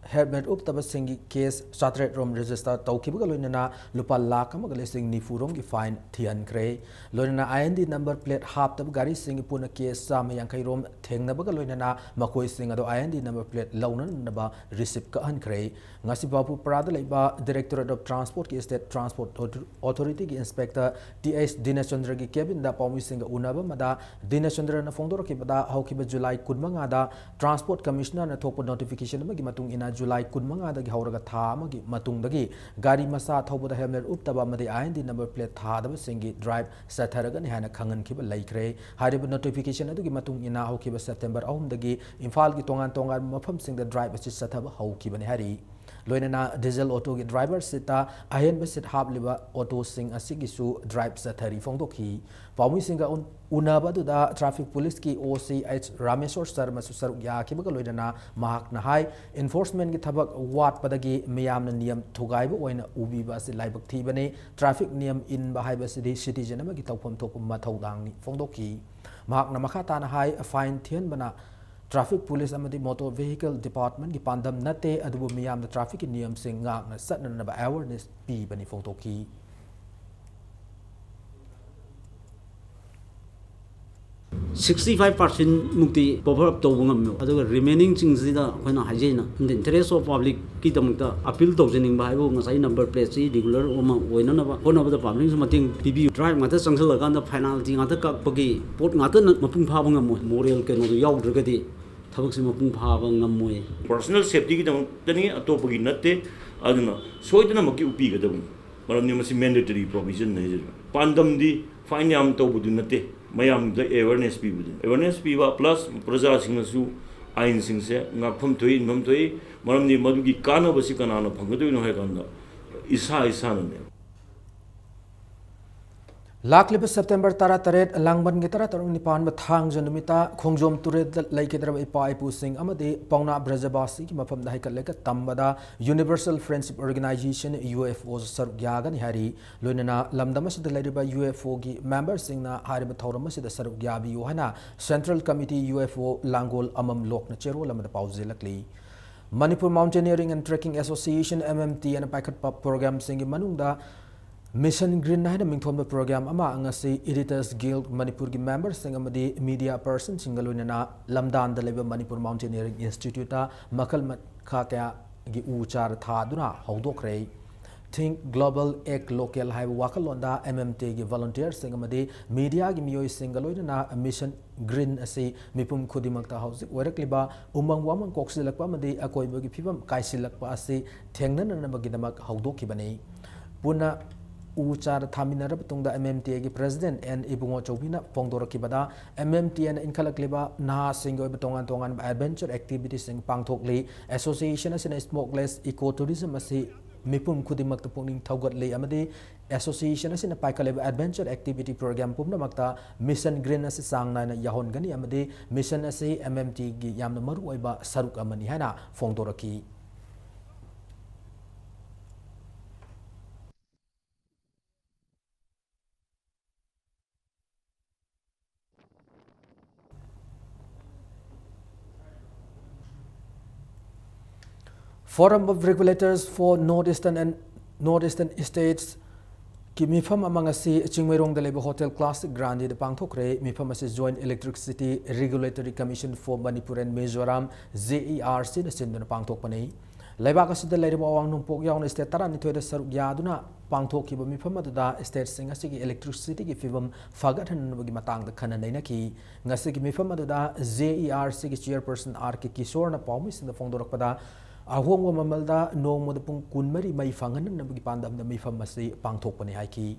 ꯍꯦꯜꯃꯦꯠ ꯎꯞꯇꯕꯁꯤꯡꯒꯤ ꯀꯦꯁ ꯆꯥꯇꯔꯦꯠ ꯔꯣꯝ ꯔꯦꯖꯤꯁꯇꯔ ꯇꯧꯈꯤꯕꯒ ꯂꯣꯏꯅꯅ ꯂꯨꯄꯥ ꯂꯥꯈ ꯑꯃꯒ ꯂꯤꯁꯤꯡ ꯅꯤꯐꯨ ꯔꯣꯝꯒꯤ ꯐꯥꯏꯟ ꯊꯤꯍꯟꯈ꯭ꯔꯦ꯫ ꯂꯣꯏꯅꯅ IND ꯅꯝꯕꯔ ꯄ꯭ꯂꯦꯠ ꯍꯥꯞꯇꯕ ꯒꯥꯔꯤꯁꯤꯡꯒꯤ ꯄꯨꯟꯅ ꯀꯦꯁ ꯆꯥꯝꯃ ꯌꯥꯡꯈꯩ ꯔꯣꯝ ꯊꯦꯡꯅꯕꯒ ꯂꯣꯏꯅꯅ ꯃꯈꯣꯏꯁꯤꯡ ꯑꯗꯨ IND ꯅꯝꯕꯔ ꯄ꯭ꯂꯦꯠ ꯂꯧꯅꯅꯕ ꯔꯤꯁꯤꯞ ꯀꯛꯍꯟꯈ꯭ꯔꯦ꯫ ꯉꯁꯤ ꯕꯥꯄꯨꯄꯔꯥꯗ ꯂꯩꯕ Directorate of Transportꯀꯤ State Transport Author-, Authorityꯒꯤ Inspector T H ꯗꯤꯅꯦꯁꯆꯟꯗ꯭ꯔꯒꯤ cabinꯗ ꯄꯥꯎꯃꯤꯁꯤꯡꯒ ꯎꯅꯕ ꯑꯃꯗ ꯗꯤꯅꯦꯁꯆꯟꯗ꯭ꯔꯅ ꯐꯣꯡꯗꯣꯔꯛꯈꯤꯕꯗ ꯍꯧꯈꯤꯕ ꯖꯨꯂꯥꯏ ꯀꯨꯟꯃꯉꯥꯗ Transport Commissionerꯅ ꯊꯣꯛꯄ notification ꯑꯃꯒꯤ ꯃꯇꯨꯡ ꯏꯟꯅ ꯖꯨꯂꯥꯏ ꯀꯨꯟꯃꯉꯥꯗꯒꯤ ꯍꯧꯔꯒ ꯊꯥ ꯑꯃꯒꯤ ꯃꯇꯨꯡꯗꯒꯤ ꯒꯥꯔꯤ ꯃꯆꯥ ꯊꯧꯕꯗ ꯍꯦꯜꯃꯦꯠ ꯎꯞꯇꯕ ꯑꯃꯗꯤ IND ꯅꯝꯕꯔ ꯄ꯭ꯂꯦꯠ ꯊꯥꯗꯕꯁꯤꯡꯒꯤ ꯗ꯭ꯔꯥꯏꯕ ꯆꯠꯊꯔꯒꯅꯤ ꯍꯥꯏꯅ ꯈꯪꯍꯟꯈꯤꯕ ꯂꯩꯈ꯭ꯔꯦ꯫ ꯍꯥꯏꯔꯤꯕ notification ꯑꯗꯨꯒꯤ ꯃꯇꯨꯡ ꯏꯟꯅ ꯍꯧꯈꯤꯕ ꯁꯦꯞꯇꯦꯝꯕꯔ ꯑꯍꯨꯝꯗꯒꯤ ꯏꯝꯐꯥꯜꯒꯤ ꯇꯣꯉꯥꯟ ꯇꯣꯉꯥꯟꯕ ꯃꯐꯝꯁꯤꯡꯗ ꯗ꯭ꯔꯥꯏꯕ ꯑꯁꯤ ꯆꯠꯊꯕ ꯍꯧꯈꯤꯕꯅꯤ ꯍꯥꯏꯔꯤ꯫ ꯂꯣꯏꯅꯅ ꯗꯤꯖꯜ ꯑꯣꯇꯣꯒꯤ ꯗ꯭ꯔꯥꯏꯚꯔ ꯁꯤꯠꯇ ꯑꯍꯦꯟꯕ ꯁꯤꯠ ꯍꯥꯞꯂꯤꯕ ꯑꯣꯇꯣꯁꯤꯡ ꯑꯁꯤꯒꯤꯁꯨ ꯗ꯭ꯔꯥꯏꯕ ꯆꯠꯊꯔꯤ ꯐꯣꯡꯗꯣꯛꯈꯤ꯫ ꯄꯥꯎꯃꯤꯁꯤꯡꯒ ꯎꯟ-, ꯎꯅꯕ ꯑꯗꯨꯗ ꯇ꯭ꯔꯥꯐꯤꯛ ꯄꯨꯂꯤꯁꯀꯤ OC H ꯔꯥꯃꯦꯁꯣꯔ ꯁꯔꯃꯁꯨ ꯁꯔꯨꯛ ꯌꯥꯈꯤꯕꯒ ꯂꯣꯏꯅꯅ ꯃꯍꯥꯛꯅ ꯍꯥꯏ, enforcementꯀꯤ ꯊꯕꯛ ꯋꯥꯠꯄꯗꯒꯤ ꯃꯤꯌꯥꯝꯅ ꯅꯤꯌꯝ ꯊꯨꯒꯥꯏꯕ ꯑꯣꯏꯅ ꯎꯕꯤꯕ ꯑꯁꯤ ꯂꯥꯏꯕꯛ ꯊꯤꯕꯅꯤ꯫ ꯇ꯭ꯔꯥꯐꯤꯛ ꯅꯤꯌꯝ ꯏꯟꯕ ꯍꯥꯏꯕꯁꯤꯗꯤ citizen ꯑꯃꯒꯤ ꯇꯧꯐꯝ ꯊꯣꯛꯄ ꯃꯊꯧꯗꯥꯡꯅꯤ ꯐꯣꯡꯗꯣꯛꯈꯤ꯫ ꯃꯍꯥꯛꯅ ꯃꯈꯥ ꯇꯥꯅ ꯍꯥꯏ, ꯐꯥꯏꯟ ꯊꯤꯍꯟꯕꯅ ꯇ꯭ꯔꯥꯐꯤꯛ ꯄꯨꯂꯤꯁ ꯑꯃꯗꯤ ꯃꯣꯇꯣꯔ ꯚꯦꯍꯤꯀꯜ ꯗꯤꯄꯥꯔꯠꯃꯦꯟꯒꯤ ꯄꯥꯟꯗꯝ ꯅꯠꯇꯦ, ꯑꯗꯨꯕꯨ ꯃꯤꯌꯥꯝꯗ ꯇ꯭ꯔꯥꯐꯤꯛꯀꯤ ꯅꯤꯌꯝꯁꯤꯡ ꯉꯥꯛꯅ ꯆꯠꯅꯅꯕ ꯑꯦꯋꯥꯔꯅꯦꯁ ꯄꯤꯕꯅꯤ ꯐꯣꯡꯗꯣꯛꯈꯤ꯫ Sixty five percent ꯃꯨꯛꯇꯤ cover up ꯇꯧꯕ ꯉꯝꯃꯦꯕ꯫ ꯑꯗꯨꯒ remaining ꯁꯤꯡꯁꯤꯗ ꯑꯩꯈꯣꯏꯅ ꯍꯥꯏꯖꯩꯅ, in the interest of public ꯀꯤꯗꯃꯛꯇ appeal ꯇꯧꯖꯅꯤꯡꯕ ꯍꯥꯏꯕꯨ ꯉꯁꯥꯏ number plateꯁꯤ regular ꯑꯃ ꯑꯣꯏꯅꯅꯕ ꯍꯣꯠꯅꯕꯗ publicꯅꯁꯨ ꯃꯇꯦꯡ ꯄꯤꯕꯤꯌꯨ꯫ Drive ꯉꯥꯛꯇ ꯆꯪꯁꯤꯜꯂꯀꯥꯟꯗ penalty ꯉꯥꯛꯇ ꯀꯛꯄꯒꯤ ꯄꯣꯠ ꯉꯥꯛꯇꯅ ꯃꯄꯨꯡ ꯐꯥꯕ ꯉꯝꯃꯣꯏ꯫ Moral ꯀꯩꯅꯣꯗꯣ ꯌꯥꯎꯗ꯭ꯔꯒꯗꯤ ꯊꯕꯛꯁꯤ ꯃꯄꯨꯡ ꯐꯥꯕ ꯉꯝꯃꯣꯏ꯫ Personal safetyꯒꯤꯗꯃꯛꯇꯅꯤ, ꯑꯇꯣꯞꯄꯒꯤ ꯅꯠꯇꯦ꯫ ꯑꯗꯨꯅ ꯁꯣꯏꯗꯅꯃꯛꯀꯤ ꯎꯞꯄꯤꯒꯗꯕꯅꯤ, ꯃꯔꯝꯗꯤ ꯃꯁꯤ mandatory provision ꯍꯥꯏꯖꯔꯤꯕ꯫ ꯄꯥꯟꯗꯝꯗꯤ fine ꯌꯥꯝ ꯇꯧꯕꯗꯨ ꯅꯠꯇꯦ, ꯃꯌꯥꯝꯗ awareness ꯄꯤꯕꯗꯨꯅꯤ꯫ Awareness ꯄꯤꯕ plus ꯄ꯭ꯔꯖꯥꯁꯤꯡꯅꯁꯨ ꯑꯥꯏꯟꯁꯤꯡꯁꯦ ꯉꯥꯛꯐꯝ ꯊꯣꯛꯏ, ꯏꯟꯐꯝ ꯊꯣꯛꯏ, ꯃꯔꯝꯗꯤ ꯃꯗꯨꯒꯤ ꯀꯥꯟꯅꯕꯁꯤ ꯀꯅꯥꯅ ꯐꯪꯒꯗꯣꯏꯅꯣ ꯍꯥꯏ ꯀꯥꯟꯗ ꯏꯁꯥ ꯏꯁꯥꯅꯅꯦ꯫ ꯂꯥꯛꯂꯤꯕ ꯁꯦꯞꯇꯦꯝꯕꯔ ꯇꯔꯥꯇꯔꯦꯠ, ꯂꯥꯡꯕꯟꯒꯤ ꯇꯔꯥꯇꯔꯨꯛ ꯅꯤꯄꯥꯟꯕ ꯊꯥꯡꯖ ꯅꯨꯃꯤꯠꯇ ꯈꯣꯡꯖꯣꯝ ꯇꯨꯔꯦꯜꯗ ꯂꯩꯈꯤꯗ꯭ꯔꯕ ꯏꯄꯥ ꯏꯄꯨꯁꯤꯡ ꯑꯃꯗꯤ ꯄꯥꯎꯅꯥ ꯕ꯭ꯔꯖꯕꯥꯁꯤꯒꯤ ꯃꯐꯝꯗ ꯍꯩꯀꯠ ꯂꯩꯀꯠ ꯇꯝꯕꯗ Universal Friendship Organisation, UFO, ꯁꯔꯨꯛ ꯌꯥꯒꯅꯤ ꯍꯥꯏꯔꯤ꯫ ꯂꯣꯏꯅꯅ ꯂꯝꯗꯝ ꯑꯁꯤꯗ ꯂꯩꯔꯤꯕ UFOꯒꯤ memberꯁꯤꯡꯅ ꯍꯥꯏꯔꯤꯕ ꯊꯧꯔꯝ ꯑꯁꯤꯗ ꯁꯔꯨꯛ ꯌꯥꯕꯤꯌꯨ ꯍꯥꯏꯅ Central Committee UFO ꯂꯥꯡꯒꯣꯜ ꯑꯃꯝ ꯂꯣꯛꯅ ꯆꯦꯔꯣꯜ ꯑꯃꯗ ꯄꯥꯎꯖꯦꯜꯂꯛꯂꯤ꯫ Manipur Mountaineering and Trekking Association, M M T, ꯑꯅ ꯄꯥꯏꯈꯠꯄ programꯁꯤꯡꯒꯤ ꯃꯅꯨꯡꯗ Mission Green ꯍꯥꯏꯅ ꯃꯤꯡꯊꯣꯟꯕ program ꯑꯃ ꯉꯁꯤ Editors Guild ꯃꯅꯤꯄꯨꯔꯒꯤ memberꯁꯤꯡ ꯑꯃꯗꯤ media personꯁꯤꯡꯒ ꯂꯣꯏꯅꯅ ꯂꯝꯗꯥꯟꯗ ꯂꯩꯕ Manipur Mountaineering Instituteꯇ ꯃꯈꯜ ꯃꯈꯥ ꯀꯌꯥꯒꯤ ꯎ ꯆꯥꯔ ꯊꯥꯗꯨꯅ ꯍꯧꯗꯣꯛꯈ꯭ꯔꯦ꯫ Think Global, Act Local ꯍꯥꯏꯕ ꯋꯥꯈꯜꯂꯣꯟꯗ M M Tꯒꯤ volunteerꯁꯤꯡ ꯑꯃꯗꯤ mediaꯒꯤ ꯃꯤꯑꯣꯏꯁꯤꯡꯒ ꯂꯣꯏꯅꯅ Mission Green ꯑꯁꯤ ꯃꯤꯄꯨꯝ ꯈꯨꯗꯤꯡꯃꯛꯇ ꯍꯧꯖꯤꯛ ꯑꯣꯏꯔꯛꯂꯤꯕ ꯎꯃꯪ ꯋꯥꯃꯪ ꯀꯣꯛꯁꯤꯜꯂꯛꯄ ꯑꯃꯗꯤ ꯑꯀꯣꯏꯕꯒꯤ ꯐꯤꯕꯝ ꯀꯥꯏꯁꯤꯜꯂꯛꯄ ꯑꯁꯤ ꯊꯦꯡꯅꯅꯅꯕꯒꯤꯗꯃꯛ ꯍꯧꯗꯣꯛꯈꯤꯕꯅꯤ꯫ ꯄꯨꯟꯅ ꯎ ꯆꯥꯔ ꯊꯥꯃꯤꯟꯅꯔꯕ ꯇꯨꯡꯗ M M Tꯒꯤ President N ꯏꯕꯨꯡꯉꯣ ꯆꯧꯕꯤꯅ ꯐꯣꯡꯗꯣꯔꯛꯈꯤꯕꯗ, M M Tꯅ ꯏꯟꯈꯠꯂꯛꯂꯤꯕ ꯅꯍꯥꯁꯤꯡꯒꯤ ꯑꯣꯏꯕ ꯇꯣꯉꯥꯟ ꯇꯣꯉꯥꯟꯕ adventure activityꯁꯤꯡ ꯄꯥꯡꯊꯣꯛꯂꯤ꯫ Association ꯑꯁꯤꯅ smokeless ecotourism ꯑꯁꯤ ꯃꯤꯄꯨꯝ ꯈꯨꯗꯤꯡꯃꯛꯇ ꯄꯨꯛꯅꯤꯡ ꯊꯧꯒꯠꯂꯤ ꯑꯃꯗꯤ association ꯑꯁꯤꯅ ꯄꯥꯏꯈꯠꯂꯤꯕ adventure activity program ꯄꯨꯝꯅꯃꯛꯇ Mission Green ꯑꯁꯤ ꯆꯥꯡ ꯅꯥꯏꯅ ꯌꯥꯎꯍꯟꯒꯅꯤ ꯑꯃꯗꯤ mission ꯑꯁꯤ M M Tꯒꯤ ꯌꯥꯝꯅ ꯃꯔꯨꯑꯣꯏꯕ ꯁꯔꯨꯛ ꯑꯃꯅꯤ ꯍꯥꯏꯅ ꯐꯣꯡꯗꯣꯔꯛꯈꯤ꯫ Forum of Regulators for North Eastern and North Eastern States ꯀꯤ ꯃꯤꯐꯝ ꯑꯃ ꯉꯁꯤ ꯆꯤꯡꯃꯩꯔꯣꯡꯗ ꯂꯩꯕ Hotel Classic Grandꯗ ꯄꯥꯡꯊꯣꯛꯈ꯭ꯔꯦ꯫ ꯃꯤꯐꯝ ꯑꯁꯤ Joint Electricity Regulatory Commission for Manipur and Mizoram, JERCꯅ ꯁꯤꯟꯗꯨꯅ ꯄꯥꯡꯊꯣꯛꯄꯅꯤ꯫ ꯂꯩꯕꯥꯛ ꯑꯁꯤꯗ ꯂꯩꯔꯤꯕ ꯑꯋꯥꯡ ꯅꯣꯡꯄꯣꯛ ꯌꯥꯎꯅ state ꯇꯔꯥꯅꯤꯊꯣꯏꯗ ꯁꯔꯨꯛ ꯌꯥꯗꯨꯅ ꯄꯥꯡꯊꯣꯛꯈꯤꯕ ꯃꯤꯐꯝ ꯑꯗꯨꯗ stateꯁꯤꯡ ꯑꯁꯤꯒꯤ electricityꯒꯤ ꯐꯤꯕꯝ ꯐꯒꯠꯍꯟꯅꯕꯒꯤ ꯃꯇꯥꯡꯗ ꯈꯟꯅ ꯅꯩꯅꯈꯤ꯫ ꯉꯁꯤꯒꯤ ꯃꯤꯐꯝ ꯑꯗꯨꯗ JERCꯒꯤ chairperson R K ꯀꯤꯁꯣꯔꯅ ꯄꯥꯎꯃꯤꯁꯤꯡꯗ ꯐꯣꯡꯗꯣꯔꯛꯄꯗ, ꯑꯍꯣꯡꯕ ꯃꯃꯜꯗ ꯅꯣꯡꯃꯗ ꯄꯨꯡ ꯀꯨꯟꯃꯔꯤ ꯃꯩ ꯐꯪꯍꯟꯅꯕꯒꯤ ꯄꯥꯟꯗꯝꯗ ꯃꯤꯐꯝ ꯑꯁꯤ ꯄꯥꯡꯊꯣꯛꯄꯅꯤ ꯍꯥꯏꯈꯤ꯫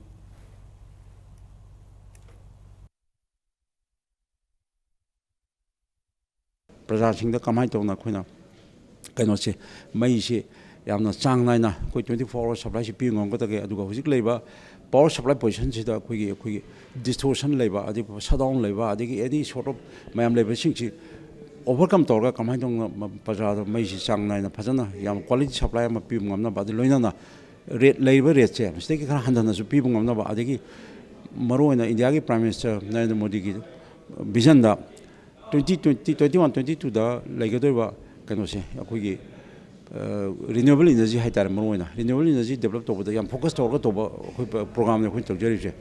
ꯄ꯭ꯔꯖꯥꯁꯤꯡꯗ ꯀꯃꯥꯏꯅ ꯇꯧꯅ ꯑꯩꯈꯣꯏꯅ ꯀꯩꯅꯣꯁꯦ, ꯃꯩꯁꯦ ꯌꯥꯝꯅ ꯆꯥꯡ ꯅꯥꯏꯅ ꯑꯩꯈꯣꯏ twenty four hour supplyꯁꯤ ꯄꯤꯕ ꯉꯝꯒꯗꯒꯦ? ꯑꯗꯨꯒ ꯍꯧꯖꯤꯛ ꯂꯩꯕ power supply positionꯁꯤꯗ ꯑꯩꯈꯣꯏꯒꯤ, ꯑꯩꯈꯣꯏꯒꯤ distortion ꯂꯩꯕ, ꯑꯗꯒꯤ shutdown ꯂꯩꯕ, ꯑꯗꯒꯤ any sort of ꯃꯌꯥꯝ ꯂꯩꯕꯁꯤꯡꯁꯤ overcome ꯇꯧꯔꯒ ꯀꯃꯥꯏꯅ ꯇꯧꯅ ꯄ꯭ꯔꯖꯥꯗ ꯃꯩꯁꯤ ꯆꯥꯡ ꯅꯥꯏꯅ ꯐꯖꯅ ꯌꯥꯝ quality supply ꯑꯃ ꯄꯤꯕ ꯉꯝꯅꯕ, ꯑꯗꯨ ꯂꯣꯏꯅꯅ rate, ꯂꯩꯔꯤꯕ rateꯁꯦ ꯃꯁꯤꯗꯒꯤ ꯈꯔ ꯍꯟꯊꯅꯁꯨ ꯄꯤꯕ ꯉꯝꯅꯕ, ꯑꯗꯒꯤ ꯃꯔꯨꯑꯣꯏꯅ ꯏꯟꯗꯤꯌꯥꯒꯤ Prime Minister ꯅꯔꯦꯟꯗ꯭ꯔ ꯃꯣꯗꯤꯒꯤ visionꯗ twenty twenty, twenty one, twenty twoꯗ ꯂꯩꯒꯗꯧꯔꯤꯕ ꯀꯩꯅꯣꯁꯦ, ꯑꯩꯈꯣꯏꯒꯤ ꯔꯤꯅ꯭ꯌꯨꯑꯦꯕꯜ ꯏꯅꯔꯖꯤ ꯍꯥꯏꯇꯥꯔꯦ, ꯃꯔꯨꯑꯣꯏꯅ ꯔꯤꯅ꯭ꯌꯨꯑꯦꯕꯜ ꯏꯅꯔꯖꯤ ꯗꯦꯕꯂꯞ ꯇꯧꯕꯗ ꯌꯥꯝ ꯐꯣꯀꯁ ꯇꯧꯔꯒ ꯇꯧꯕ ꯑꯩꯈꯣꯏ ꯄ꯭ꯔꯣꯒ꯭ꯔꯥꯝꯅꯤ ꯑꯩꯈꯣꯏꯅ ꯇꯧꯖꯔꯤꯕꯁꯦ꯫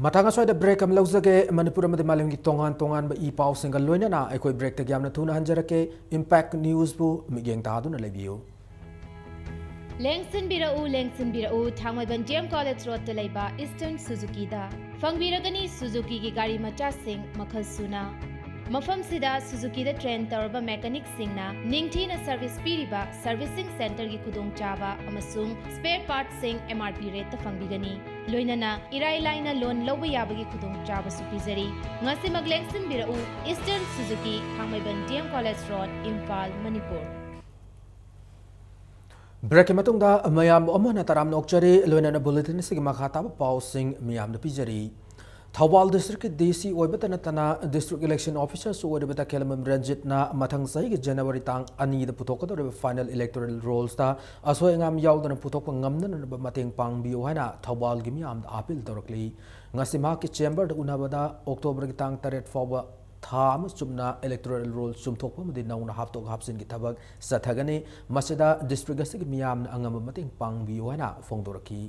ꯃꯊꯪ ꯑꯁ꯭ꯋꯥꯏꯗ ꯕ꯭ꯔꯦꯛ ꯑꯃ ꯂꯧꯖꯒꯦ꯫ ꯃꯅꯤꯄꯨꯔ ꯑꯃꯗꯤ ꯃꯥꯂꯦꯝꯒꯤ ꯇꯣꯉꯥꯟ ꯇꯣꯉꯥꯟꯕ ꯏ ꯄꯥꯎꯁꯤꯡꯒ ꯂꯣꯏꯅꯅ ꯑꯩꯈꯣꯏ ꯕ꯭ꯔꯦꯛꯇꯒꯤ ꯌꯥꯝꯅ ꯊꯨꯅ ꯍꯟꯖꯔꯛꯀꯦ꯫ ꯏꯝꯄꯦꯛ ꯅ꯭ꯌꯨꯁꯄꯨ ꯃꯤꯠꯌꯦꯡ ꯇꯥꯗꯨꯅ ꯂꯩꯕꯤꯌꯨ꯫ ꯂꯦꯡꯁꯤꯟꯕꯤꯔꯛꯎ, ꯂꯦꯡꯁꯤꯟꯕꯤꯔꯛꯎ, ꯊꯥꯡꯃꯩꯕꯟ ꯗꯤ ꯑꯦꯝ ꯀꯣꯂꯦꯖ ꯔꯣꯗꯇ ꯂꯩꯕ ꯏꯁꯇꯔꯟ ꯁꯨꯖꯨꯀꯤꯗ꯫ ꯐꯪꯕꯤꯔꯒꯅꯤ ꯁꯨꯖꯨꯀꯤꯒꯤ ꯒꯥꯔꯤ ꯃꯆꯥꯁꯤꯡ ꯃꯈꯜ ꯁꯨꯅ꯫ ꯃꯐꯝꯁꯤꯗ ꯁꯨꯖꯨꯀꯤꯗ ꯇ꯭ꯔꯦꯟ ꯇꯧꯔꯕ ꯃꯦꯀꯥꯅꯤꯛꯁꯤꯡꯅ ꯅꯤꯡꯊꯤꯅ ꯁꯔꯚꯤꯁ ꯄꯤꯔꯤꯕ ꯁꯔꯚꯤꯁꯤꯡ ꯁꯦꯟꯇꯔꯒꯤ ꯈꯨꯗꯣꯡꯆꯥꯕ ꯑꯃꯁꯨꯡ ꯁ꯭ꯄꯦꯌꯔ ꯄꯥꯔꯠꯁꯤꯡ ꯑꯦꯝ ꯑꯥꯔ ꯄꯤ ꯔꯦꯠꯇ ꯐꯪꯕꯤꯒꯅꯤ꯫ ꯂꯣꯏꯅꯅ ꯏꯔꯥꯏ ꯂꯥꯏꯅ ꯂꯣꯟ ꯂꯧꯕ ꯌꯥꯕꯒꯤ ꯈꯨꯗꯣꯡꯆꯥꯕꯁꯨ ꯄꯤꯖꯔꯤ꯫ ꯉꯁꯤꯃꯛ ꯂꯦꯡꯁꯤꯟꯕꯤꯔꯛꯎ, ꯏꯁꯇꯔꯟ ꯁꯨꯖꯨꯀꯤ, Thangmeiband D M college road, Imphal, Manipur. ꯕ꯭ꯔꯦꯛꯀꯤ ꯃꯇꯨꯡꯗ ꯃꯌꯥꯝꯕꯨ ꯑꯃꯨꯛ ꯍꯟꯅ ꯇꯔꯥꯝꯅ ꯑꯣꯛꯆꯔꯤ꯫ ꯂꯣꯏꯅꯅ ꯕꯨꯂꯦꯇꯤꯟ ꯑꯁꯤꯒꯤ ꯃꯈꯥ ꯇꯥꯕ ꯄꯥꯎꯁꯤꯡ ꯃꯤꯌꯥꯝꯗ ꯄꯤꯖꯔꯤ꯫ ꯊꯧꯕꯥꯜ ꯗꯤꯁꯇ꯭ꯔꯤꯛꯀꯤ ꯗꯤ ꯁꯤ ꯑꯣꯏꯕꯇ ꯅꯠꯇꯅ ꯗꯤꯁꯇ꯭ꯔꯤꯛ ꯏꯂꯦꯛꯁꯟ ꯑꯣꯐꯤꯁꯥꯔꯁꯨ ꯑꯣꯏꯔꯤꯕ ꯇꯈꯦꯜꯂꯝꯕꯝ ꯔꯟꯖꯤꯠꯅ ꯃꯊꯪ ꯆꯍꯤꯒꯤ ꯖꯅꯋꯥꯔꯤ ꯇꯥꯡ ꯑꯅꯤꯗ ꯄꯨꯊꯣꯛꯀꯗꯧꯔꯤꯕ ꯐꯥꯏꯅꯦꯜ ꯏꯂꯦꯛꯇꯣꯔꯦꯜ ꯔꯣꯜꯁꯇ ꯑꯁꯣꯏ ꯑꯉꯥꯝ ꯌꯥꯎꯗꯅ ꯄꯨꯊꯣꯛꯄ ꯉꯝꯅꯅꯕ ꯃꯇꯦꯡ ꯄꯥꯡꯕꯤꯌꯨ ꯍꯥꯏꯅ ꯊꯧꯕꯥꯜꯒꯤ ꯃꯤꯌꯥꯝꯗ ꯑꯥꯄꯤꯜ ꯇꯧꯔꯛꯂꯤ꯫ ꯉꯁꯤ ꯃꯍꯥꯛꯀꯤ ꯆꯦꯝꯕꯔꯗ ꯎꯅꯕꯗ ꯑꯣꯛꯇꯣꯕꯔꯒꯤ ꯇꯥꯡ ꯇꯔꯦꯠ ꯐꯥꯎꯕ ꯊꯥ ꯑꯃ ꯆꯨꯞꯅ ꯏꯂꯦꯛꯇꯣꯔꯦꯜ ꯔꯣꯜ ꯆꯨꯝꯊꯣꯛꯄ ꯑꯃꯗꯤ ꯅꯧꯅ ꯍꯥꯞꯇꯣꯛ ꯍꯥꯞꯆꯤꯟꯒꯤ ꯊꯕꯛ ꯆꯠꯊꯒꯅꯤ꯫ ꯃꯁꯤꯗ ꯗꯤꯁꯇ꯭ꯔꯤꯛ ꯑꯁꯤꯒꯤ ꯃꯤꯌꯥꯝꯅ ꯑꯉꯝꯕ ꯃꯇꯦꯡ ꯄꯥꯡꯕꯤꯌꯨ ꯍꯥꯏꯅ ꯐꯣꯡꯗꯣꯔꯛꯈꯤ꯫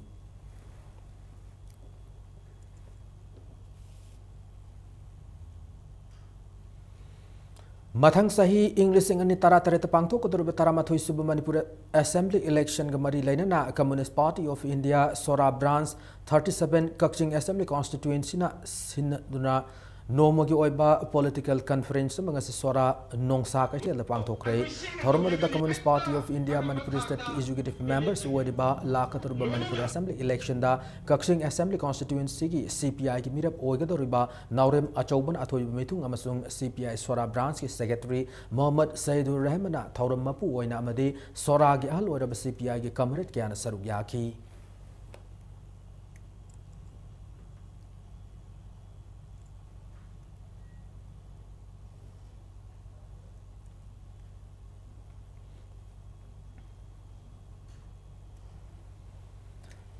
ꯃꯊꯪ ꯆꯍꯤ ꯏꯪ ꯂꯤꯁꯤꯡ ꯑꯅꯤ ꯇꯔꯥꯇꯔꯦꯠꯇ ꯄꯥꯡꯊꯣꯛꯀꯗꯧꯔꯤꯕ ꯇꯔꯥꯃꯥꯊꯣꯏ ꯁꯨꯕ ꯃꯅꯤꯄꯨꯔ ꯑꯦꯁꯦꯝꯕ꯭ꯂꯤ ꯏꯂꯦꯛꯁꯟꯒ ꯃꯔꯤ ꯂꯩꯅꯅ communist party of India Sora branch thirty seven ꯀꯛꯆꯤꯡ ꯑꯦꯁꯦꯝꯕ꯭ꯂꯤ ꯀꯣꯟꯁꯇꯤꯇ꯭ꯋꯦꯟꯁꯤꯅ ꯁꯤꯟꯅꯗꯨꯅ ꯅꯣꯡꯃꯒꯤ ꯑꯣꯏꯕ ꯄꯣꯂꯤꯇꯤꯀꯦꯜ ꯀꯟꯐꯔꯦꯟꯁ ꯑꯃ ꯉꯁꯤ ꯁꯣꯔꯥ ꯅꯣꯡꯁꯥ ꯀꯩꯊꯦꯜꯗ ꯄꯥꯡꯊꯣꯛꯈ꯭ꯔꯦ꯫ ꯊꯧꯔꯝ ꯑꯗꯨꯗ ꯀꯝꯃꯨꯅꯤꯁ꯭ꯠ ꯄꯥꯔꯇꯤ ꯑꯣꯐ ꯏꯟꯗꯤꯌꯥ ꯃꯅꯤꯄꯨꯔ ꯁ꯭ꯇꯦꯠꯀꯤ ꯑꯦꯛꯖꯤꯀ꯭ꯌꯨꯇꯤꯚ ꯃꯦꯝꯕꯔꯁꯨ ꯑꯣꯏꯔꯤꯕ ꯂꯥꯛꯀꯗꯧꯔꯤꯕ ꯃꯅꯤꯄꯨꯔ ꯑꯦꯁꯦꯝꯕ꯭ꯂꯤ ꯏꯂꯦꯛꯁꯟꯗ ꯀꯛꯆꯤꯡ ꯑꯦꯁꯦꯝꯕ꯭ꯂꯤ ꯀꯣꯟꯁꯇꯤꯇ꯭ꯋꯦꯟꯁꯤꯒꯤ ꯁꯤ ꯄꯤ ꯑꯥꯏꯒꯤ ꯃꯤꯔꯦꯞ ꯑꯣꯏꯒꯗꯧꯔꯤꯕ ꯅꯥꯎꯔꯦꯝ ꯑꯆꯧꯕꯅ ꯑꯊꯣꯏꯕ ꯃꯤꯊꯨꯡ ꯑꯃꯁꯨꯡ ꯁꯤ ꯄꯤ ꯑꯥꯏ ꯁꯣꯔꯥ ꯕ꯭ꯔꯥꯟꯆꯀꯤ ꯁꯦꯀ꯭ꯔꯦꯇꯔꯤ ꯃꯣꯍꯝꯃꯗ ꯁꯌꯤꯗꯨꯔ ꯔꯍꯃꯟꯅ ꯊꯧꯔꯝ ꯃꯄꯨ ꯑꯣꯏꯅ ꯑꯃꯗꯤ ꯁꯣꯔꯥꯒꯤ ꯑꯍꯜ ꯑꯣꯏꯔꯕ ꯁꯤ ꯄꯤ ꯑꯥꯏꯒꯤ ꯀꯝꯔꯦꯗ ꯀꯌꯥꯅ ꯁꯔꯨꯛ ꯌꯥꯈꯤ꯫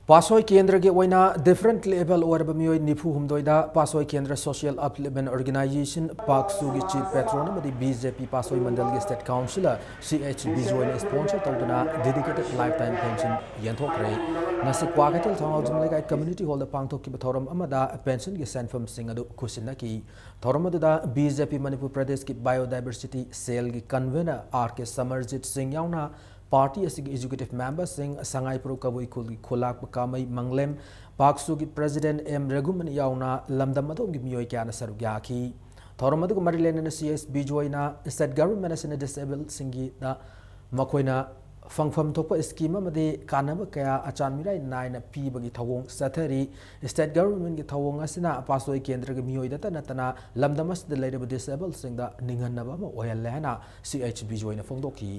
ꯄꯥꯁꯣꯏ ꯀꯦꯟꯗ꯭ꯔꯒꯤ ꯑꯣꯏꯅ differently abled ꯑꯣꯏꯔꯕ ꯃꯤꯑꯣꯏ ꯅꯤꯐꯨ ꯍꯨꯝꯗꯣꯏꯗ ꯄꯥꯁꯣꯏ ꯀꯦꯟꯗ꯭ꯔ Social Upliftment Organization, ꯄꯥꯛꯁꯨꯒꯤ Chief Patron ꯑꯃꯗꯤ B J P ꯄꯥꯁꯣꯏ ꯃꯟꯗꯜꯒꯤ State Councillor C H ꯕꯤꯖꯣꯏꯅ sponsor ꯇꯧꯗꯨꯅ dedicated lifetime pension ꯌꯦꯟꯊꯣꯛꯈ꯭ꯔꯦ꯫ ꯉꯁꯤ ꯀ꯭ꯋꯥꯀꯩꯊꯦꯜ ꯊꯣꯡꯖꯥꯎꯖꯝ ꯂꯩꯀꯥꯏ Community Hall ꯗ ꯄꯥꯡꯊꯣꯛꯈꯤꯕ ꯊꯧꯔꯝ ꯑꯃꯗ pension ꯒꯤ ꯁꯦꯟꯐꯝꯁꯤꯡ ꯑꯗꯨ ꯈꯨꯠꯁꯤꯟꯅꯈꯤ꯫ ꯊꯧꯔꯝ ꯑꯗꯨꯗ B J P ꯃꯅꯤꯄꯨꯔ ꯄ꯭ꯔꯗꯦꯁꯀꯤ Biodiversity Cell ꯒꯤ Convener R K ꯁꯃꯔꯖꯤꯠ ꯁꯤꯡ ꯌꯥꯎꯅ party ꯑꯁꯤꯒꯤ executive member ꯁꯤꯡ, ꯁꯉꯥꯏꯄ꯭ꯔꯧ ꯀꯕꯨꯏ ꯈꯨꯜꯒꯤ ꯈꯨꯂꯥꯛꯄ ꯀꯥꯃꯩ ꯃꯪꯂꯦꯝ, ꯄꯥꯛꯁꯨꯒꯤ President M ꯔꯘꯨꯃꯅꯤ ꯌꯥꯎꯅ ꯂꯝꯗꯝ ꯑꯗꯣꯝꯒꯤ ꯃꯤꯑꯣꯏ ꯀꯌꯥꯅ ꯁꯔꯨꯛ ꯌꯥꯈꯤ꯫ ꯊꯧꯔꯝ ꯑꯗꯨꯒ ꯃꯔꯤ ꯂꯩꯅꯅ C H ꯕꯤꯖꯣꯏꯅ State Government ꯑꯁꯤꯅ disabled ꯁꯤꯡꯒꯤꯗ ꯃꯈꯣꯏꯅ ꯐꯪꯐꯝ ꯊꯣꯛꯄ scheme ꯑꯃꯗꯤ ꯀꯥꯟꯅꯕ ꯀꯌꯥ ꯑꯆꯥꯟ ꯃꯤꯔꯥꯏ ꯅꯥꯏꯅ ꯄꯤꯕꯒꯤ ꯊꯧꯑꯣꯡ ꯆꯠꯊꯔꯤ꯫ State Government ꯀꯤ ꯊꯧꯑꯣꯡ ꯑꯁꯤꯅ ꯄꯥꯁꯣꯏ ꯀꯦꯟꯗ꯭ꯔꯒꯤ ꯃꯤꯑꯣꯏꯗꯇ ꯅꯠꯇꯅ ꯂꯝꯗꯝ ꯑꯁꯤꯗ ꯂꯩꯔꯤꯕ disabled ꯁꯤꯡꯗ ꯅꯤꯡꯍꯟꯅꯕ ꯑꯃ ꯑꯣꯏꯍꯜꯂꯦ ꯍꯥꯏꯅ C H ꯕꯤꯖꯣꯏꯅ ꯐꯣꯡꯗꯣꯛꯈꯤ꯫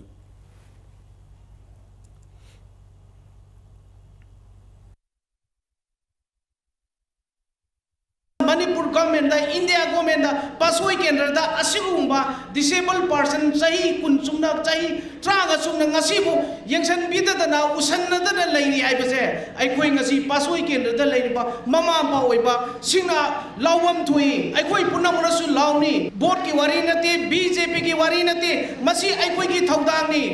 ꯃꯅꯤꯄꯨꯔ government ꯇ, India government ꯇ ꯄꯥꯁꯣꯏ ꯀꯦꯟꯗ꯭ꯔꯗ ꯑꯁꯤꯒꯨꯝꯕ disabled person ꯆꯍꯤ ꯀꯨꯟ ꯆꯨꯝꯅ, ꯆꯍꯤ ꯇꯔꯥꯃꯉꯥ ꯆꯨꯝꯅ ꯉꯁꯤꯕꯨ ꯌꯦꯡꯁꯤꯟꯕꯤꯗꯗꯅ, ꯎꯁꯟꯅꯗꯅ ꯂꯩꯔꯤ ꯍꯥꯏꯕꯁꯦ ꯑꯩꯈꯣꯏ ꯉꯁꯤ ꯄꯥꯁꯣꯏ ꯀꯦꯟꯗ꯭ꯔꯗ ꯂꯩꯔꯤꯕ ꯃꯃꯥ ꯃꯄꯥ ꯑꯣꯏꯕꯁꯤꯡꯅ ꯂꯥꯎꯐꯝ ꯊꯣꯛꯏ꯫ ꯑꯩꯈꯣꯏ ꯄꯨꯝꯅꯃꯛꯅꯁꯨ ꯂꯥꯎꯅꯤ꯫ Vote ꯀꯤ ꯋꯥꯔꯤ ꯅꯠꯇꯦ, B J P ꯒꯤ ꯋꯥꯔꯤ ꯅꯠꯇꯦ, ꯃꯁꯤ ꯑꯩꯈꯣꯏꯒꯤ ꯊꯧꯗꯥꯡꯅꯤ꯫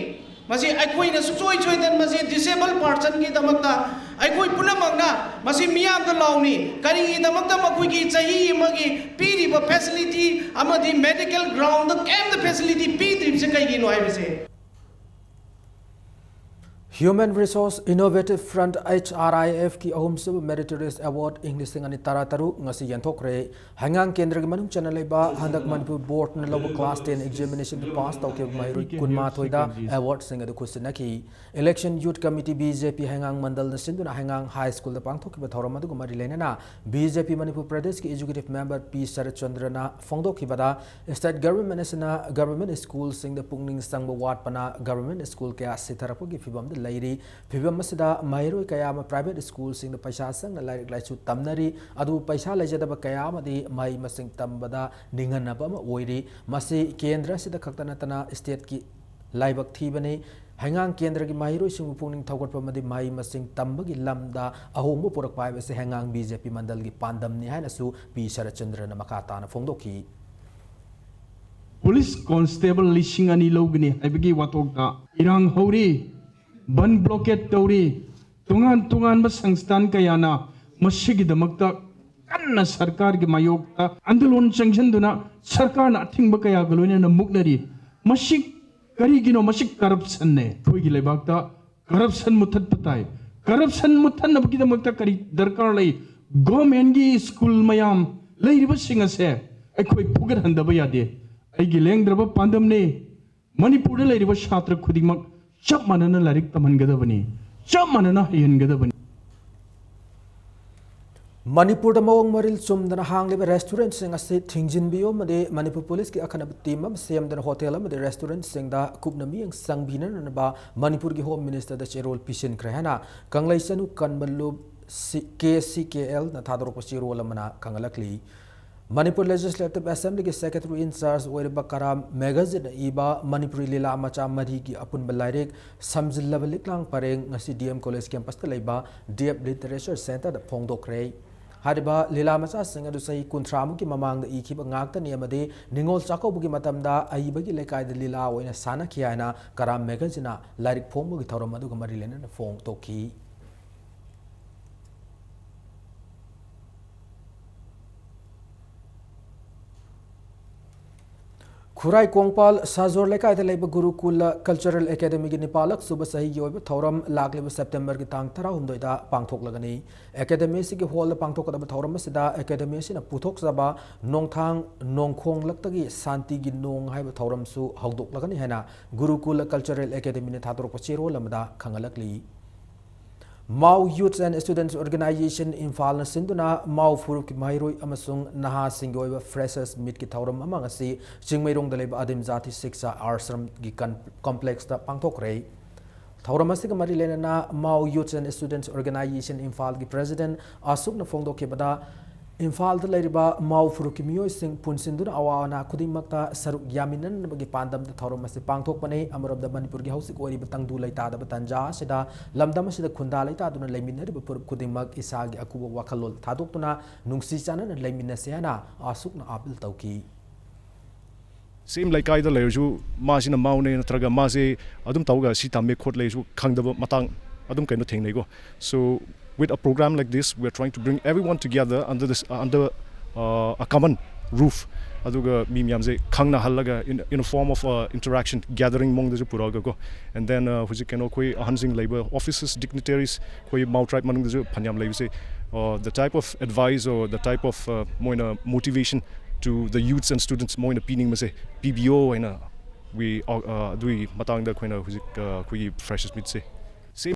ꯃꯁꯤ ꯑꯩꯈꯣꯏꯅ ꯁꯨꯡꯁꯣꯏ ꯁꯣꯏꯗꯅ ꯃꯁꯤ disabled person ꯒꯤꯗꯃꯛꯇ ꯑꯩꯈꯣꯏ ꯄꯨꯝꯅꯃꯛꯅ ꯃꯁꯤ ꯃꯤꯌꯥꯝꯗ ꯂꯥꯎꯅꯤ꯫ ꯀꯔꯤꯒꯤꯗꯃꯛꯇ ꯃꯈꯣꯏꯒꯤ ꯆꯍꯤ ꯑꯃꯒꯤ ꯄꯤꯔꯤꯕ facility ꯑꯃꯗꯤ medical ground ꯗ ꯀꯩꯝꯇ facility ꯄꯤꯗ꯭ꯔꯤꯕꯁꯦ ꯀꯩꯒꯤꯅꯣ ꯍꯥꯏꯕꯁꯦ? Human Resource Innovative Front, H R I F ꯀꯤ ꯑꯍꯨꯝꯁꯨꯕ Meritorious Award ꯏꯪ ꯂꯤꯁꯤꯡ ꯑꯅꯤ ꯇꯔꯥꯇꯔꯨꯛ ꯉꯁꯤ ꯌꯦꯟꯊꯣꯛꯈ꯭ꯔꯦ꯫ ꯍꯩꯉꯥꯡ ꯀꯦꯟꯗ꯭ꯔꯒꯤ ꯃꯅꯨꯡ ꯆꯟꯅ ꯂꯩꯕ ꯍꯟꯗꯛ ꯃꯅꯤꯄꯨꯔ board ꯅ ꯂꯧꯕ class ten examination ꯗ pass ꯇꯧꯈꯤꯕ ꯃꯍꯩꯔꯣꯏ ꯀꯨꯟꯃꯥꯊꯣꯏꯗ award ꯁꯤꯡ ꯑꯗꯨ ꯈꯨꯠꯁꯤꯟꯅꯈꯤ꯫ Election Youth Committee, B J P ꯍꯩꯉꯥꯡ ꯃꯟꯗꯜꯅ ꯁꯤꯟꯗꯨꯅ ꯍꯩꯉꯥꯡ High School ꯗ ꯄꯥꯡꯊꯣꯛꯈꯤꯕ ꯊꯧꯔꯝ ꯑꯗꯨꯒ ꯃꯔꯤ ꯂꯩꯅꯅ B J P ꯃꯅꯤꯄꯨꯔ ꯄ꯭ꯔꯗꯦꯁꯀꯤ executive member ꯄꯤ ꯁꯔꯠꯆꯟꯗ꯭ꯔꯅ ꯐꯣꯡꯗꯣꯛꯈꯤꯕꯗ, state government ꯑꯁꯤꯅ government school ꯁꯤꯡꯗ ꯄꯨꯛꯅꯤꯡ ꯆꯪꯕ ꯋꯥꯠꯄꯅ government school ꯀꯌꯥ ꯁꯤꯊꯔꯛꯄꯒꯤ ꯐꯤꯚꯝꯗ ꯂꯩꯔꯤ꯫ ꯐꯤꯚꯝ ꯑꯁꯤꯗ ꯃꯍꯩꯔꯣꯏ ꯀꯌꯥ ꯑꯃ private school ꯁꯤꯡꯗ ꯄꯩꯁꯥ ꯆꯪꯅ ꯂꯥꯏꯔꯤꯛ ꯂꯥꯏꯁꯨ ꯇꯝꯅꯔꯤ꯫ ꯑꯗꯨꯕꯨ ꯄꯩꯁꯥ ꯂꯩꯖꯗꯕ ꯀꯌꯥ ꯑꯃꯗꯤ ꯃꯍꯩ ꯃꯁꯤꯡ ꯇꯝꯕꯗ ꯅꯤꯡꯍꯟꯅꯕ ꯑꯃ ꯑꯣꯏꯔꯤ꯫ ꯃꯁꯤ ꯀꯦꯟꯗ꯭ꯔ ꯑꯁꯤꯗ ꯈꯛꯇ ꯅꯠꯇꯅ state ꯀꯤ ꯂꯥꯏꯕꯛ ꯊꯤꯕꯅꯤ꯫ ꯍꯩꯉꯥꯡ ꯀꯦꯟꯗ꯭ꯔꯒꯤ ꯃꯍꯩꯔꯣꯏꯁꯤꯡꯕꯨ ꯄꯨꯛꯅꯤꯡ ꯊꯧꯒꯠꯄ ꯑꯃꯗꯤ ꯃꯍꯩ ꯃꯁꯤꯡ ꯇꯝꯕꯒꯤ ꯂꯝꯗ ꯑꯍꯣꯡꯕ ꯄꯨꯔꯛꯄ ꯍꯥꯏꯕꯁꯤ ꯍꯩꯉꯥꯡ ꯕꯤ ꯖꯦ ꯄꯤ ꯃꯟꯗꯜꯒꯤ ꯄꯥꯟꯗꯝꯅꯤ ꯍꯥꯏꯅꯁꯨ ꯄꯤ ꯁꯔꯠꯆꯟꯗ꯭ꯔꯅ ꯃꯈꯥ ꯇꯥꯅ ꯐꯣꯡꯗꯣꯛꯈꯤ꯫ ꯄꯨꯂꯤꯁ ꯀꯣꯟꯁꯇꯦꯕꯜ ꯂꯤꯁꯤꯡ ꯑꯅꯤ ꯂꯧꯒꯅꯤ ꯍꯥꯏꯕꯒꯤ ꯋꯥꯊꯣꯛꯇ ꯏꯔꯥꯡ ꯍꯧꯔꯤ, ꯕꯟ ꯕ꯭ꯂꯣꯀꯦꯠ ꯇꯧꯔꯤ, ꯇꯣꯉꯥꯟ ꯇꯣꯉꯥꯟꯕ ꯁꯪꯁꯊꯥꯟ ꯀꯌꯥꯅ ꯃꯁꯤꯒꯤꯗꯃꯛꯇ ꯀꯟꯅ ꯁꯔꯀꯥꯔꯒꯤ ꯃꯥꯌꯣꯛꯇ ꯑꯟꯗꯣꯂꯟ ꯆꯪꯁꯤꯟꯗꯨꯅ ꯁꯔꯀꯥꯔꯅ ꯑꯊꯤꯡꯕ ꯀꯌꯥꯒ ꯂꯣꯏꯅꯅ ꯃꯨꯛꯅꯔꯤ꯫ ꯃꯁꯤ ꯀꯔꯤꯒꯤꯅꯣ? ꯃꯁꯤ ꯀꯔꯞꯁꯟꯅꯦ꯫ ꯑꯩꯈꯣꯏꯒꯤ ꯂꯩꯕꯥꯛꯇ ꯀꯔꯞꯁꯟ ꯃꯨꯊꯠꯄ ꯇꯥꯏ꯫ ꯀꯔꯞꯁꯟ ꯃꯨꯊꯠꯅꯕꯒꯤꯗꯃꯛꯇ ꯀꯔꯤ ꯗꯔꯀꯥꯔ ꯂꯩ? ꯒꯣꯔꯃꯦꯟꯒꯤ ꯁ꯭ꯀꯨꯜ ꯃꯌꯥꯝ ꯂꯩꯔꯤꯕꯁꯤꯡ ꯑꯁꯦ ꯑꯩꯈꯣꯏ ꯐꯨꯒꯠꯍꯟꯗꯕ ꯌꯥꯗꯦ꯫ ꯑꯩꯒꯤ ꯂꯦꯡꯗ꯭ꯔꯕ ꯄꯥꯟꯗꯝꯅꯤ꯫ ꯃꯅꯤꯄꯨꯔꯗ ꯂꯩꯔꯤꯕ ꯁꯥꯇ꯭ꯔ ꯈꯨꯗꯤꯡꯃꯛ ꯆꯞ ꯃꯥꯟꯅꯅ ꯂꯥꯏꯔꯤꯛ ꯇꯝꯍꯟꯒꯗꯕꯅꯤ, ꯆꯞ ꯃꯥꯟꯅꯅ ꯍꯩꯍꯟꯒꯗꯕꯅꯤ꯫ ꯃꯅꯤꯄꯨꯔꯗ ꯃꯑꯣꯡ ꯃꯔꯤꯜ ꯆꯨꯝꯗꯅ ꯍꯥꯡꯂꯤꯕ ꯔꯦꯁꯇꯨꯔꯦꯟꯠꯁꯤꯡ ꯑꯁꯤ ꯊꯤꯡꯖꯤꯟꯕꯤꯌꯨ ꯑꯃꯗꯤ ꯃꯅꯤꯄꯨꯔ ꯄꯨꯂꯤꯁꯀꯤ ꯑꯀꯟꯕ ꯇꯤꯝ ꯑꯃ ꯁꯦꯝꯗꯨꯅ ꯍꯣꯇꯦꯜ ꯑꯃꯗꯤ ꯔꯦꯁꯇꯨꯔꯦꯟꯠꯁꯤꯡꯗ ꯀꯨꯞꯅ ꯃꯤꯠꯌꯦꯡ ꯆꯪꯕꯤꯅꯅꯕ ꯃꯅꯤꯄꯨꯔꯒꯤ ꯍꯣꯝ ꯃꯤꯅꯤꯁꯇꯔꯗ ꯆꯦꯔꯣꯜ ꯄꯤꯁꯤꯟꯈ꯭ꯔꯦ ꯍꯥꯏꯅ ꯀꯪꯂꯩꯆꯅꯨ ꯀꯟꯕ ꯂꯨꯞ ꯁꯤ-, ꯀꯦ ꯁꯤ ꯀꯦ ꯑꯦꯜꯅ ꯊꯥꯗꯣꯔꯛꯄ ꯆꯦꯔꯣꯜ ꯑꯃꯅ ꯈꯪꯍꯜꯂꯛꯂꯤ꯫ ꯃꯅꯤꯄꯨꯔ ꯂꯦꯖꯤꯁꯂꯦꯇꯤꯚ ꯑꯦꯁꯦꯝꯕ꯭ꯂꯤꯒꯤ ꯁꯦꯀ꯭ꯔꯦꯇꯔꯤ ꯏꯟ ꯆꯥꯔꯖ ꯑꯣꯏꯔꯤꯕ ꯀꯔꯥꯝ ꯃꯦꯘꯖꯤꯠꯅ ꯏꯕ ꯃꯅꯤꯄꯨꯔꯤ ꯂꯤꯂꯥ ꯃꯆꯥ ꯃꯔꯤꯒꯤ ꯑꯄꯨꯟꯕ ꯂꯥꯏꯔꯤꯛ ꯁꯝꯖꯤꯜꯂꯕ ꯂꯤꯛꯂꯥꯡ ꯄꯔꯦꯡ ꯉꯁꯤ ꯗꯤ ꯑꯦꯝ ꯀꯣꯂꯦꯖ ꯀꯦꯝꯄꯁꯇ ꯂꯩꯕ ꯗꯤ ꯑꯦꯐ ꯂꯤꯇꯔꯦꯆꯔ ꯁꯦꯟꯇꯔꯗ ꯐꯣꯡꯗꯣꯛꯈ꯭ꯔꯦ꯫ ꯍꯥꯏꯔꯤꯕ ꯂꯤꯂꯥ ꯃꯆꯥꯁꯤꯡ ꯑꯗꯨ ꯆꯍꯤ ꯀꯨꯟꯊ꯭ꯔꯥꯃꯨꯛꯀꯤ ꯃꯃꯥꯡꯗ ꯏꯈꯤꯕ ꯉꯥꯛꯇꯅꯤ ꯑꯃꯗꯤ ꯅꯤꯉꯣꯜ ꯆꯥꯛꯀꯧꯕꯒꯤ ꯃꯇꯝꯗ ꯑꯏꯕꯒꯤ ꯂꯩꯀꯥꯏꯗ ꯂꯤꯂꯥ ꯑꯣꯏꯅ ꯁꯥꯟꯅꯈꯤ ꯍꯥꯏꯅ ꯀꯔꯥꯝ ꯃꯦꯘꯖꯤꯠꯅ ꯂꯥꯏꯔꯤꯛ ꯐꯣꯡꯕꯒꯤ ꯊꯧꯔꯝ ꯑꯗꯨꯒ ꯃꯔꯤ ꯂꯩꯅꯅ ꯐꯣꯡꯗꯣꯛꯈꯤ꯫ ꯈꯨꯔꯥꯏ ꯀꯣꯡꯄꯥꯜ ꯁꯥꯖꯣꯔ ꯂꯩꯀꯥꯏꯗ ꯂꯩꯕ ꯒꯨꯔꯨꯀꯨꯂ ꯀꯜꯆꯔꯦꯜ ꯑꯦꯀꯥꯗꯃꯤꯒꯤ ꯅꯤꯄꯥꯜꯂꯛ ꯁꯨꯕ ꯆꯍꯤꯒꯤ ꯑꯣꯏꯕ ꯊꯧꯔꯝ ꯂꯥꯛꯂꯤꯕ ꯁꯦꯞꯇꯦꯝꯕꯔꯒꯤ ꯇꯥꯡ ꯇꯔꯥꯍꯨꯝꯗꯣꯏꯗ ꯄꯥꯡꯊꯣꯛꯂꯒꯅꯤ꯫ ꯑꯦꯀꯥꯗꯃꯤ ꯑꯁꯤꯒꯤ ꯍꯣꯜꯗ ꯄꯥꯡꯊꯣꯛꯀꯗꯕ ꯊꯧꯔꯝ ꯑꯁꯤꯗ ꯑꯦꯀꯥꯗꯃꯤ ꯑꯁꯤꯅ ꯄꯨꯊꯣꯛꯆꯕ ꯅꯣꯡꯊꯥꯡ ꯅꯣꯡꯈꯣꯡꯂꯛꯇꯒꯤ ꯁꯥꯟꯇꯤꯒꯤ ꯅꯣꯡ ꯍꯥꯏꯕ ꯊꯧꯔꯝꯁꯨ ꯍꯧꯗꯣꯛꯂꯒꯅꯤ ꯍꯥꯏꯅ ꯒꯨꯔꯨꯀꯨꯂ ꯀꯜꯆꯔꯦꯜ ꯑꯦꯀꯥꯗꯃꯤꯅ ꯊꯥꯗꯣꯔꯛꯄ ꯆꯦꯔꯣꯜ ꯑꯃꯗ ꯈꯪꯍꯜꯂꯛꯂꯤ꯫ ꯃꯥꯎ ꯌꯨꯠꯁ ꯑꯦꯟ ꯁ꯭ꯇꯨꯗꯦꯟꯠꯁ ꯑꯣꯔꯒꯅꯥꯏꯖꯦꯁꯟ ꯏꯝꯐꯥꯜꯅ ꯁꯤꯟꯗꯨꯅ ꯃꯥꯎ ꯐꯨꯔꯨꯞꯀꯤ ꯃꯍꯩꯔꯣꯏ ꯑꯃꯁꯨꯡ ꯅꯍꯥꯁꯤꯡꯒꯤ ꯑꯣꯏꯕ ꯐ꯭ꯔꯦꯁꯔꯁ ꯃꯤꯠꯀꯤ ꯊꯧꯔꯝ ꯑꯃ ꯉꯁꯤ ꯆꯤꯡꯃꯩꯔꯣꯡꯗ ꯂꯩꯕ ꯑꯗꯤꯝ ꯖꯥꯇꯤ ꯁꯤꯛꯁꯥ ꯑꯥꯁ꯭ꯔꯝꯒꯤ ꯀꯟ-, ꯀꯣꯝꯄ꯭ꯂꯦꯛꯁꯇ ꯄꯥꯡꯊꯣꯛꯈ꯭ꯔꯦ꯫ ꯊꯧꯔꯝ ꯑꯁꯤꯒ ꯃꯔꯤ ꯂꯩꯅꯅ ꯃꯥꯎ ꯌꯨꯠꯁ ꯑꯦꯟ ꯁ꯭ꯇꯨꯗꯦꯟꯠꯁ ꯑꯣꯔꯒꯅꯥꯏꯖꯦꯁꯟ ꯏꯝꯐꯥꯜꯒꯤ ꯄ꯭ꯔꯦꯁꯤꯗꯦꯟꯠ ꯑꯁꯨꯛꯅ ꯐꯣꯡꯗꯣꯛꯈꯤꯕꯗ, ꯏꯝꯐꯥꯜꯗ ꯂꯩꯔꯤꯕ ꯃꯥꯎ ꯐꯨꯔꯨꯞꯀꯤ ꯃꯤꯑꯣꯏꯁꯤꯡ ꯄꯨꯟꯁꯤꯟꯗꯨꯅ ꯑꯋꯥ ꯑꯅꯥ ꯈꯨꯗꯤꯡꯃꯛꯇ ꯁꯔꯨꯛ ꯌꯥꯃꯤꯟꯅꯅꯕꯒꯤ ꯄꯥꯟꯗꯝꯗ ꯊꯧꯔꯝ ꯑꯁꯤ ꯄꯥꯡꯊꯣꯛꯄꯅꯤ꯫ ꯑꯃꯔꯣꯝꯗ ꯃꯅꯤꯄꯨꯔꯒꯤ ꯍꯧꯖꯤꯛ ꯑꯣꯏꯔꯤꯕ ꯇꯪꯗꯨ ꯂꯩꯇꯥꯗꯕ ꯇꯥꯟꯖꯥ ꯑꯁꯤꯗ ꯂꯝꯗꯝ ꯑꯁꯤꯗ ꯈꯨꯟꯗꯥ ꯂꯩꯇꯥꯗꯨꯅ ꯂꯩꯃꯤꯟꯅꯔꯤꯕ ꯐꯨꯔꯨꯞ ꯈꯨꯗꯤꯡꯃꯛ ꯏꯁꯥꯒꯤ ꯑꯀꯨꯕ ꯋꯥꯈꯜꯂꯣꯟ ꯊꯥꯗꯣꯛꯇꯨꯅ ꯅꯨꯡꯁꯤ ꯆꯥꯟꯅꯅ ꯂꯩꯃꯤꯟꯅꯁꯦ ꯍꯥꯏꯅ ꯑꯁꯨꯛꯅ ꯑꯥꯄꯤꯜ ꯇꯧꯈꯤ꯫ Same ꯂꯩꯀꯥꯏꯗ ꯂꯩꯔꯁꯨ ꯃꯥꯁꯤꯅ ꯃꯥꯎꯅꯦ ꯅꯠꯇ꯭ꯔꯒ ꯃꯥꯁꯦ ꯑꯗꯨꯝ ꯇꯧꯔꯒ ꯁꯤ ꯇꯝꯃꯦ ꯈꯣꯠꯂꯦꯁꯨ ꯈꯪꯗꯕ ꯃꯇꯥꯡ ꯑꯗꯨꯝ ꯀꯩꯅꯣ ꯊꯦꯡꯅꯩꯀꯣ꯫ So with a program like this, we are trying to bring everyone together under this, uh, under, uh, a common roof. ꯑꯗꯨꯒ ꯃꯤ ꯃꯌꯥꯝꯁꯦ ꯈꯪꯅꯍꯜꯂꯒ in, in a form of, uh, interaction, gathering ꯃꯑꯣꯡꯗꯁꯨ ꯄꯨꯔꯛꯑꯒꯀꯣ꯫ And then, uh, ꯍꯧꯖꯤꯛ ꯀꯩꯅꯣ ꯑꯩꯈꯣꯏ ꯑꯍꯟꯁꯤꯡ ꯂꯩꯕ officers, dignitaries, ꯑꯩꯈꯣꯏ Mao tribe ꯃꯅꯨꯡꯗꯁꯨ ꯐꯅꯌꯥꯝ ꯂꯩꯕꯁꯦ, uh, the type of advice or the type of, uh, ꯃꯣꯏꯅ motivation to the youths and students ꯃꯣꯏꯅ ꯄꯤꯅꯤꯡꯕꯁꯦ ꯄꯤꯕꯤꯌꯣ ꯍꯥꯏꯅ we, uh, ꯑꯗꯨꯒꯤ ꯃꯇꯥꯡꯗ ꯑꯩꯈꯣꯏꯅ ꯍꯧꯖꯤꯛ, uh, ꯑꯩꯈꯣꯏꯒꯤ freshers meetꯁꯦ ꯁꯦꯝ-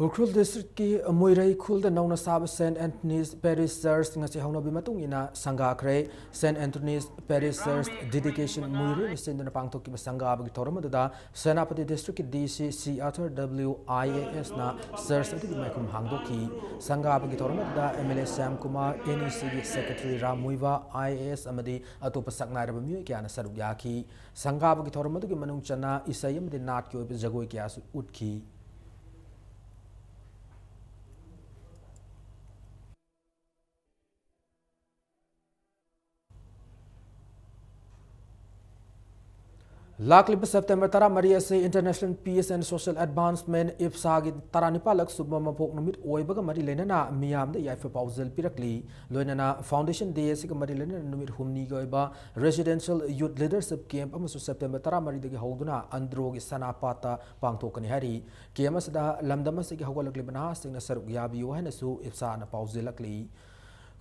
ꯎꯈ꯭ꯔꯨꯜ ꯗꯤꯁꯇ꯭ꯔꯤꯛꯀꯤ ꯃꯣꯏꯔꯩ ꯈꯨꯜꯗ ꯅꯧꯅ ꯁꯥꯕ ꯁꯦꯟꯠ ꯑꯦꯟꯊꯅꯤꯁ ꯄꯦꯔꯤꯁ ꯆꯔꯆ ꯉꯁꯤ ꯍꯧꯅꯕꯤ ꯃꯇꯨꯡ ꯏꯟꯅ ꯁꯪꯒꯥꯈ꯭ꯔꯦ꯫ ꯁꯦꯟꯠ ꯑꯦꯟꯊꯅꯤꯁ ꯄꯦꯔꯤꯁ ꯆꯔꯆ dedication ꯃꯣꯏꯔꯩꯅ ꯁꯤꯟꯗꯨꯅ ꯄꯥꯡꯊꯣꯛꯈꯤꯕ ꯁꯪꯒꯥꯕꯒꯤ ꯊꯧꯔꯝ ꯑꯗꯨꯗ ꯁꯦꯅꯥꯄꯇꯤ ꯗꯤꯁꯇ꯭ꯔꯤꯛꯀꯤ ꯗꯤ ꯁꯤ ꯁꯤ ꯑꯥꯔꯊꯔ ꯗꯕ꯭ꯂꯤꯎ ꯑꯥꯏ ꯑꯦ ꯑꯦꯁꯅ ꯆꯔꯆ ꯑꯗꯨꯒꯤ ꯃꯥꯏꯈꯨꯝ ꯍꯥꯡꯗꯣꯛꯈꯤ꯫ ꯁꯪꯒꯥꯕꯒꯤ ꯊꯧꯔꯝ ꯑꯗꯨꯗ M L A Shyam Kumar, N E ꯁꯤꯒꯤ secretary Ram Muivah, I A S ꯑꯃꯗꯤ ꯑꯇꯣꯞꯄ ꯁꯛꯅꯥꯏꯔꯕ ꯃꯤꯑꯣꯏ ꯀꯌꯥꯅ ꯁꯔꯨꯛ ꯌꯥꯈꯤ꯫ ꯁꯪꯒꯥꯕꯒꯤ ꯊꯧꯔꯝ ꯑꯗꯨꯒꯤ ꯃꯅꯨꯡ ꯆꯟꯅ ꯏꯁꯩ ꯑꯃꯗꯤ ꯅꯥꯠꯀꯤ ꯑꯣꯏꯕ ꯖꯒꯣꯏ ꯀꯌꯥꯁꯨ ꯎꯠꯈꯤ꯫ ꯂꯥꯛꯂꯤꯕ ꯁꯦꯞꯇꯦꯝꯕꯔ ꯇꯔꯥꯃꯔꯤ ꯑꯁꯤ International Peace and Social Advancement, ꯏꯞꯁꯥꯒꯤ ꯇꯔꯥꯅꯤꯄꯥꯜꯂꯛ ꯁꯨꯕ ꯃꯄꯣꯛ ꯅꯨꯃꯤꯠ ꯑꯣꯏꯕꯒ ꯃꯔꯤ ꯂꯩꯅꯅ ꯃꯤꯌꯥꯝꯗ ꯌꯥꯏꯐ ꯄꯥꯎꯖꯦꯜ ꯄꯤꯔꯛꯂꯤ꯫ ꯂꯣꯏꯅꯅ Foundation Day ꯑꯁꯤꯒ ꯃꯔꯤ ꯂꯩꯅꯅ ꯅꯨꯃꯤꯠ ꯍꯨꯝꯅꯤꯒꯤ ꯑꯣꯏꯕ Residential Youth Leadership Camp ꯑꯃꯁꯨ ꯁꯦꯞꯇꯦꯝꯕꯔ ꯇꯔꯥꯃꯔꯤꯗꯒꯤ ꯍꯧꯗꯨꯅ ꯑꯟꯗ꯭ꯔꯣꯒꯤ ꯁꯅꯥꯄꯥꯠꯇ ꯄꯥꯡꯊꯣꯛꯀꯅꯤ ꯍꯥꯏꯔꯤ꯫ ꯀꯦꯝ ꯑꯁꯤꯗ ꯂꯝꯗꯝ ꯑꯁꯤꯒꯤ ꯍꯧꯒꯠꯂꯛꯂꯤꯕ ꯅꯍꯥꯁꯤꯡꯅ ꯁꯔꯨꯛ ꯌꯥꯕꯤꯌꯨ ꯍꯥꯏꯅꯁꯨ ꯏꯞꯁꯥꯅ ꯄꯥꯎꯖꯦꯜꯂꯛꯂꯤ꯫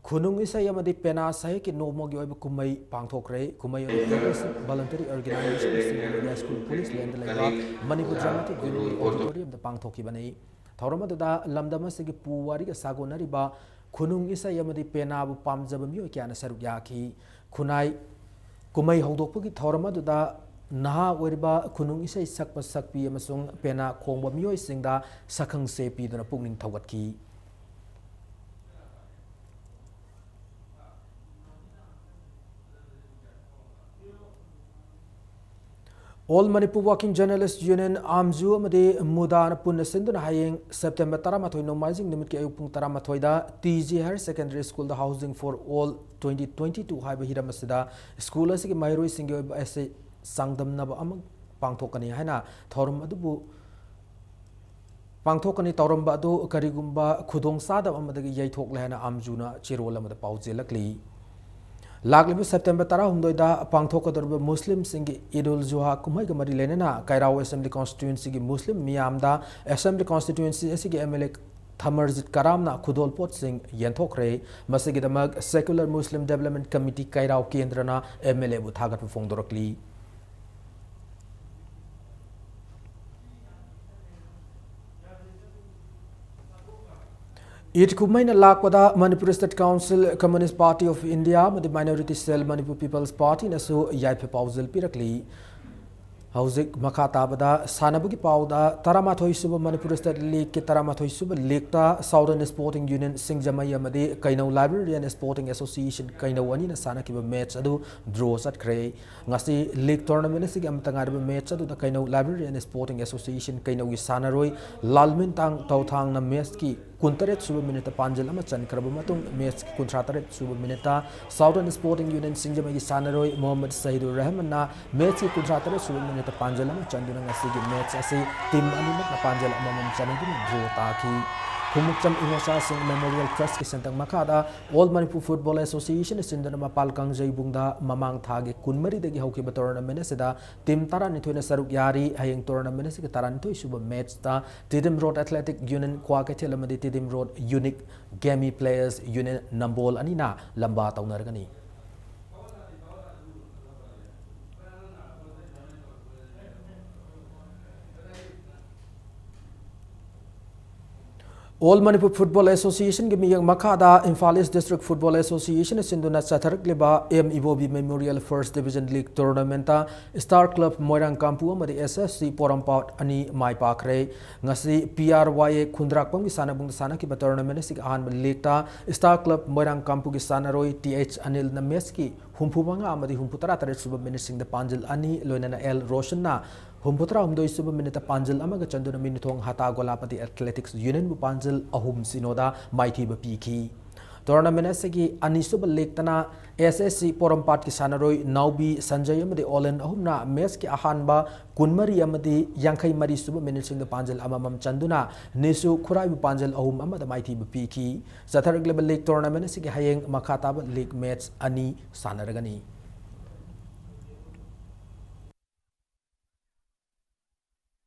ꯈꯨꯅꯨꯡ ꯏꯁꯩ ꯑꯃꯗꯤ ꯄꯦꯅꯥ ꯁꯥꯍꯤꯠꯀꯤ ꯅꯣꯡꯃꯒꯤ ꯑꯣꯏꯕ ꯀꯨꯝꯍꯩ ꯄꯥꯡꯊꯣꯛꯈ꯭ꯔꯦ꯫ ꯀꯨꯝꯍꯩ ꯑꯗꯨ Progressive Voluntary Organization, School Police Land ꯂꯩꯕ ꯃꯅꯤꯄꯨꯔ Dramatic Unit Auditoriumꯗ ꯄꯥꯡꯊꯣꯛꯈꯤꯕꯅꯤ꯫ ꯊꯧꯔꯝ ꯑꯗꯨꯗ ꯂꯝꯗꯝ ꯑꯁꯤꯒꯤ ꯄꯨꯋꯥꯔꯤꯒ ꯁꯥꯒꯣꯟꯅꯔꯤꯕ ꯈꯨꯅꯨꯡ ꯏꯁꯩ ꯑꯃꯗꯤ ꯄꯦꯅꯥꯕꯨ ꯄꯥꯝꯖꯕ ꯃꯤꯑꯣꯏ ꯀꯌꯥꯅ ꯁꯔꯨꯛ ꯌꯥꯈꯤ꯫ ꯈꯨꯟꯅꯥꯏ ꯀꯨꯝꯍꯩ ꯍꯧꯗꯣꯛꯄꯒꯤ ꯊꯧꯔꯝ ꯑꯗꯨꯗ ꯅꯍꯥ ꯑꯣꯏꯔꯤꯕ ꯈꯨꯅꯨꯡ ꯏꯁꯩ ꯁꯛꯄ ꯁꯛꯄꯤ ꯑꯃꯁꯨꯡ ꯄꯦꯅꯥ ꯈꯣꯡꯕ ꯃꯤꯑꯣꯏꯁꯤꯡꯗ ꯁꯛꯈꯪꯁꯦ ꯄꯤꯗꯨꯅ ꯄꯨꯛꯅꯤꯡ ꯊꯧꯒꯠꯈꯤ꯫ All Manipur Working Journalist Union, ꯑꯥꯝꯖꯨ ꯑꯃꯗꯤ ꯃꯨꯗꯥꯅ ꯄꯨꯟꯅ ꯁꯤꯟꯗꯨꯅ ꯍꯌꯦꯡ September ꯇꯔꯥꯃꯥꯊꯣꯏ ꯅꯣꯡꯃꯥꯏꯖꯤꯡ ꯅꯨꯃꯤꯠꯀꯤ ꯑꯌꯨꯛ ꯄꯨꯡ ꯇꯔꯥꯃꯥꯊꯣꯏꯗ T G Higher Secondary Schoolꯗ Housing for All twenty twenty-two ꯍꯥꯏꯕ ꯍꯤꯔꯝ ꯑꯁꯤꯗ ꯁ꯭ꯀꯨꯜ ꯑꯁꯤꯒꯤ ꯃꯍꯩꯔꯣꯏꯁꯤꯡꯒꯤ ꯑꯣꯏꯕ ꯑꯦꯁꯦ ꯆꯥꯡꯗꯝꯅꯕ ꯑꯃ ꯄꯥꯡꯊꯣꯛꯀꯅꯤ ꯍꯥꯏꯅ ꯊꯧꯔꯝ ꯑꯗꯨꯕꯨ ꯄꯥꯡꯊꯣꯛꯀꯅꯤ꯫ ꯇꯧꯔꯝꯕ ꯑꯗꯨ ꯀꯔꯤꯒꯨꯝꯕ ꯈꯨꯗꯣꯡꯆꯥꯗꯕ ꯑꯃꯗꯒꯤ ꯌꯩꯊꯣꯛꯂꯦ ꯍꯥꯏꯅ ꯑꯥꯝꯖꯨꯅ ꯆꯦꯔꯣꯜ ꯑꯃꯗ ꯄꯥꯎꯖꯦꯜꯂꯛꯂꯤ꯫ ꯂꯥꯛꯂꯤꯕ September ꯇꯔꯥꯍꯨꯝꯗꯣꯏꯗ ꯄꯥꯡꯊꯣꯛꯀꯗꯧꯔꯤꯕ ꯃꯨꯁꯂꯤꯝꯁꯤꯡꯒꯤ ꯏꯗ ꯎꯜ ꯖꯨꯍꯥ ꯀꯨꯝꯍꯩꯒ ꯃꯔꯤ ꯂꯩꯅꯅ ꯀꯩꯔꯥꯎ Assembly Constituencyꯒꯤ ꯃꯨꯁꯂꯤꯝ ꯃꯤꯌꯥꯝꯗ Assembly Constituency ꯑꯁꯤꯒꯤ M L A ꯊꯃꯔꯖꯤꯠ ꯀꯔꯥꯝꯅ ꯈꯨꯗꯣꯜꯄꯣꯠꯁꯤꯡ ꯌꯦꯟꯊꯣꯛꯈ꯭ꯔꯦ꯫ ꯃꯁꯤꯒꯤꯗꯃꯛ Secular Muslim Development Committee ꯀꯩꯔꯥꯎ ꯀꯦꯟꯗ꯭ꯔꯅ M L Aꯕꯨ ꯊꯥꯒꯠꯄ ꯐꯣꯡꯗꯣꯔꯛꯂꯤ꯫ ꯏꯗ ꯀꯨꯝꯍꯩꯅ ꯂꯥꯛꯄꯗ Manipur State Council, Communist Party of India ꯑꯃꯗꯤ Minority Cell Manipur People's Partyꯅꯁꯨ ꯌꯥꯏꯐ ꯄꯥꯎꯖꯦꯜ ꯄꯤꯔꯛꯂꯤ꯫ ꯍꯧꯖꯤꯛ ꯃꯈꯥ ꯇꯥꯕꯗ ꯁꯥꯟꯅꯕꯒꯤ ꯄꯥꯎꯗ, ꯇꯔꯥꯃꯥꯊꯣꯏ ꯁꯨꯕ Manipur State Leagueꯀꯤ ꯇꯔꯥꯃꯥꯊꯣꯏ ꯁꯨꯕ leagueꯇ Southern Sporting Union ꯁꯤꯡꯖꯃꯩ ꯑꯃꯗꯤ ꯀꯩꯅꯧ Librarian Sporting Association ꯀꯩꯅꯧ ꯑꯅꯤꯅ ꯁꯥꯟꯅꯈꯤꯕ match ꯑꯗꯨ draw ꯆꯠꯈ꯭ꯔꯦ꯫ ꯉꯁꯤ league tournament ꯑꯁꯤꯒꯤ ꯑꯃꯠꯇ ꯉꯥꯏꯔꯕ match ꯑꯗꯨꯗ ꯀꯩꯅꯧ Librarian Sporting Association ꯀꯩꯅꯧꯒꯤ ꯁꯥꯟꯅꯔꯣꯏ ꯂꯥꯜꯃꯤꯟꯇꯥꯡ ꯇꯧꯊꯥꯡꯅ matchꯀꯤ ꯀꯨꯟꯇꯔꯦꯠ ꯁꯨꯕ minuteꯇ ꯄꯥꯟꯖꯜ ꯑꯃ ꯆꯟꯈ꯭ꯔꯕ ꯃꯇꯨꯡ, matchꯀꯤ ꯀꯨꯟꯊ꯭ꯔꯥ ꯇꯔꯦꯠ ꯁꯨꯕ minuteꯇ Southern Sporting Union ꯁꯤꯡꯖꯃꯩꯒꯤ ꯁꯥꯟꯅꯔꯣꯏ ꯃꯣꯍꯝꯃꯗ ꯁꯍꯤꯗꯨꯔ ꯔꯍꯃꯟꯅ matchꯀꯤ ꯀꯨꯟꯊ꯭ꯔꯥ ꯇꯔꯦꯠ ꯁꯨꯕ minuteꯇ ꯄꯥꯟꯖꯜ ꯑꯃ ꯆꯟꯗꯨꯅ ꯉꯁꯤꯒꯤ match ꯑꯁꯤ team ꯑꯅꯤꯃꯛꯅ ꯄꯥꯟꯖꯜ ꯑꯃꯃꯝ ꯆꯟꯅꯗꯨꯅ draw ꯇꯥꯈꯤ꯫ ꯈꯨꯃꯨꯛꯆꯝ ꯏꯉꯣꯆꯥꯁꯤꯡ Memorial Trustꯀꯤ ꯁꯦꯟꯊꯪ ꯃꯈꯥꯗ All Manipur Football Associationꯅ ꯁꯤꯟꯗꯨꯅ ꯃꯄꯥꯜ ꯀꯥꯡꯖꯩꯕꯨꯡꯗ ꯃꯃꯥꯡ ꯊꯥꯒꯤ ꯀꯨꯟꯃꯔꯤꯗꯒꯤ ꯍꯧꯈꯤꯕ tournament ꯑꯁꯤꯗ team ꯇꯔꯥꯅꯤꯊꯣꯏꯅ ꯁꯔꯨꯛ ꯌꯥꯔꯤ꯫ ꯍꯌꯦꯡ tournament ꯑꯁꯤꯒꯤ ꯇꯔꯥꯅꯤꯊꯣꯏ ꯁꯨꯕ matchꯇ Tiddim Road Athletic Union Kwakeithel ꯑꯃꯗꯤ Tiddim Road Unique Gammy Players Union ꯅꯝꯕꯣꯜ ꯑꯅꯤꯅ ꯂꯝꯕꯥ ꯇꯧꯅꯔꯒꯅꯤ꯫ All Manipur Football Associationꯒꯤ ꯃꯤꯠꯌꯦꯡ ꯃꯈꯥꯗ Imphal East District Football Associationꯅ ꯁꯤꯟꯗꯨꯅ ꯆꯠꯊꯔꯛꯂꯤꯕ M Ibobi Memorial First Division League tournamentꯇ Star Club Moirang Kampu ꯑꯃꯗꯤ S S C ꯄꯣꯔꯣꯝꯄꯥꯠ ꯑꯅꯤ ꯃꯥꯏ ꯄꯥꯛꯈ꯭ꯔꯦ꯫ ꯉꯁꯤ P R Y A ꯈꯨꯟꯗ꯭ꯔꯥꯛꯄꯝꯒꯤ ꯁꯥꯟꯅꯕꯨꯡꯗ ꯁꯥꯟꯅꯈꯤꯕ tournament ꯑꯁꯤꯒꯤ ꯑꯍꯥꯟꯕ leagueꯇ Star Club Moirang Kampuꯒꯤ ꯁꯥꯟꯅꯔꯣꯏ T H ꯑꯅꯤꯜꯅ matchꯀꯤ ꯍꯨꯝꯐꯨ ꯃꯉꯥ ꯑꯃꯗꯤ ꯍꯨꯝꯐꯨ ꯇꯔꯥ ꯇꯔꯦꯠ ꯁꯨꯕ ꯃꯤꯅꯤꯠꯁꯤꯡꯗ ꯄꯥꯟꯖꯤꯜ ꯑꯅꯤ, ꯂꯣꯏꯅꯅ ꯑꯦꯜ ꯔꯣꯁꯟꯅ ꯍꯨꯝꯐꯨ ꯇꯔꯥ ꯍꯨꯝꯗꯣꯏ ꯁꯨꯕ ꯃꯤꯅꯤꯠꯇ ꯄꯥꯟꯖꯤꯜ ꯑꯃꯒ ꯆꯟꯗꯨꯅ ꯃꯤꯅꯤꯊꯣꯡ ꯍꯇꯥ ꯒꯣꯂꯥꯄꯇꯤ ꯑꯦꯊꯂꯦꯇꯤꯛꯁ ꯌꯨꯅꯤꯌꯟꯕꯨ ꯄꯥꯟꯖꯤꯜ ꯑꯍꯨꯝ ꯁꯤꯅꯣꯗ ꯃꯥꯏꯊꯤꯕ ꯄꯤꯈꯤ꯫ ꯇꯣꯔꯅꯥꯃꯦꯟ ꯑꯁꯤꯒꯤ ꯑꯅꯤꯁꯨꯕ ꯂꯦꯛꯇꯅ ꯑꯦꯁ ꯑꯦꯁ ꯁꯤ ꯄꯣꯔꯣꯝꯄꯥꯠꯀꯤ ꯁꯥꯟꯅꯔꯣꯏ ꯅꯥꯎꯕꯤ ꯁꯟꯖꯌ ꯑꯃꯗꯤ ꯑꯣꯂꯦꯟ ꯑꯍꯨꯝꯅ ꯃꯦꯠꯁꯀꯤ ꯑꯍꯥꯟꯕ ꯀꯨꯟꯃꯔꯤ ꯑꯃꯗꯤ ꯌꯥꯡꯈꯩ ꯃꯔꯤ ꯁꯨꯕ ꯃꯤꯅꯤꯠꯁꯤꯡꯗ ꯄꯥꯟꯖꯤꯜ ꯑꯃꯃꯝ ꯆꯟꯗꯨꯅ ꯅꯤꯁꯨ ꯈꯨꯔꯥꯏꯕꯨ ꯄꯥꯟꯖꯤꯜ ꯑꯍꯨꯝ ꯑꯃꯗ ꯃꯥꯏꯊꯤꯕ ꯄꯤꯈꯤ꯫ ꯆꯠꯊꯔꯛꯂꯤꯕ ꯂꯤꯒ ꯇꯣꯔꯅꯥꯃꯦꯟ ꯑꯁꯤꯒꯤ ꯍꯌꯦꯡ ꯃꯈꯥ ꯇꯥꯕ ꯂꯤꯒ ꯃꯦꯠꯁ ꯑꯅꯤ ꯁꯥꯟꯅꯔꯒꯅꯤ꯫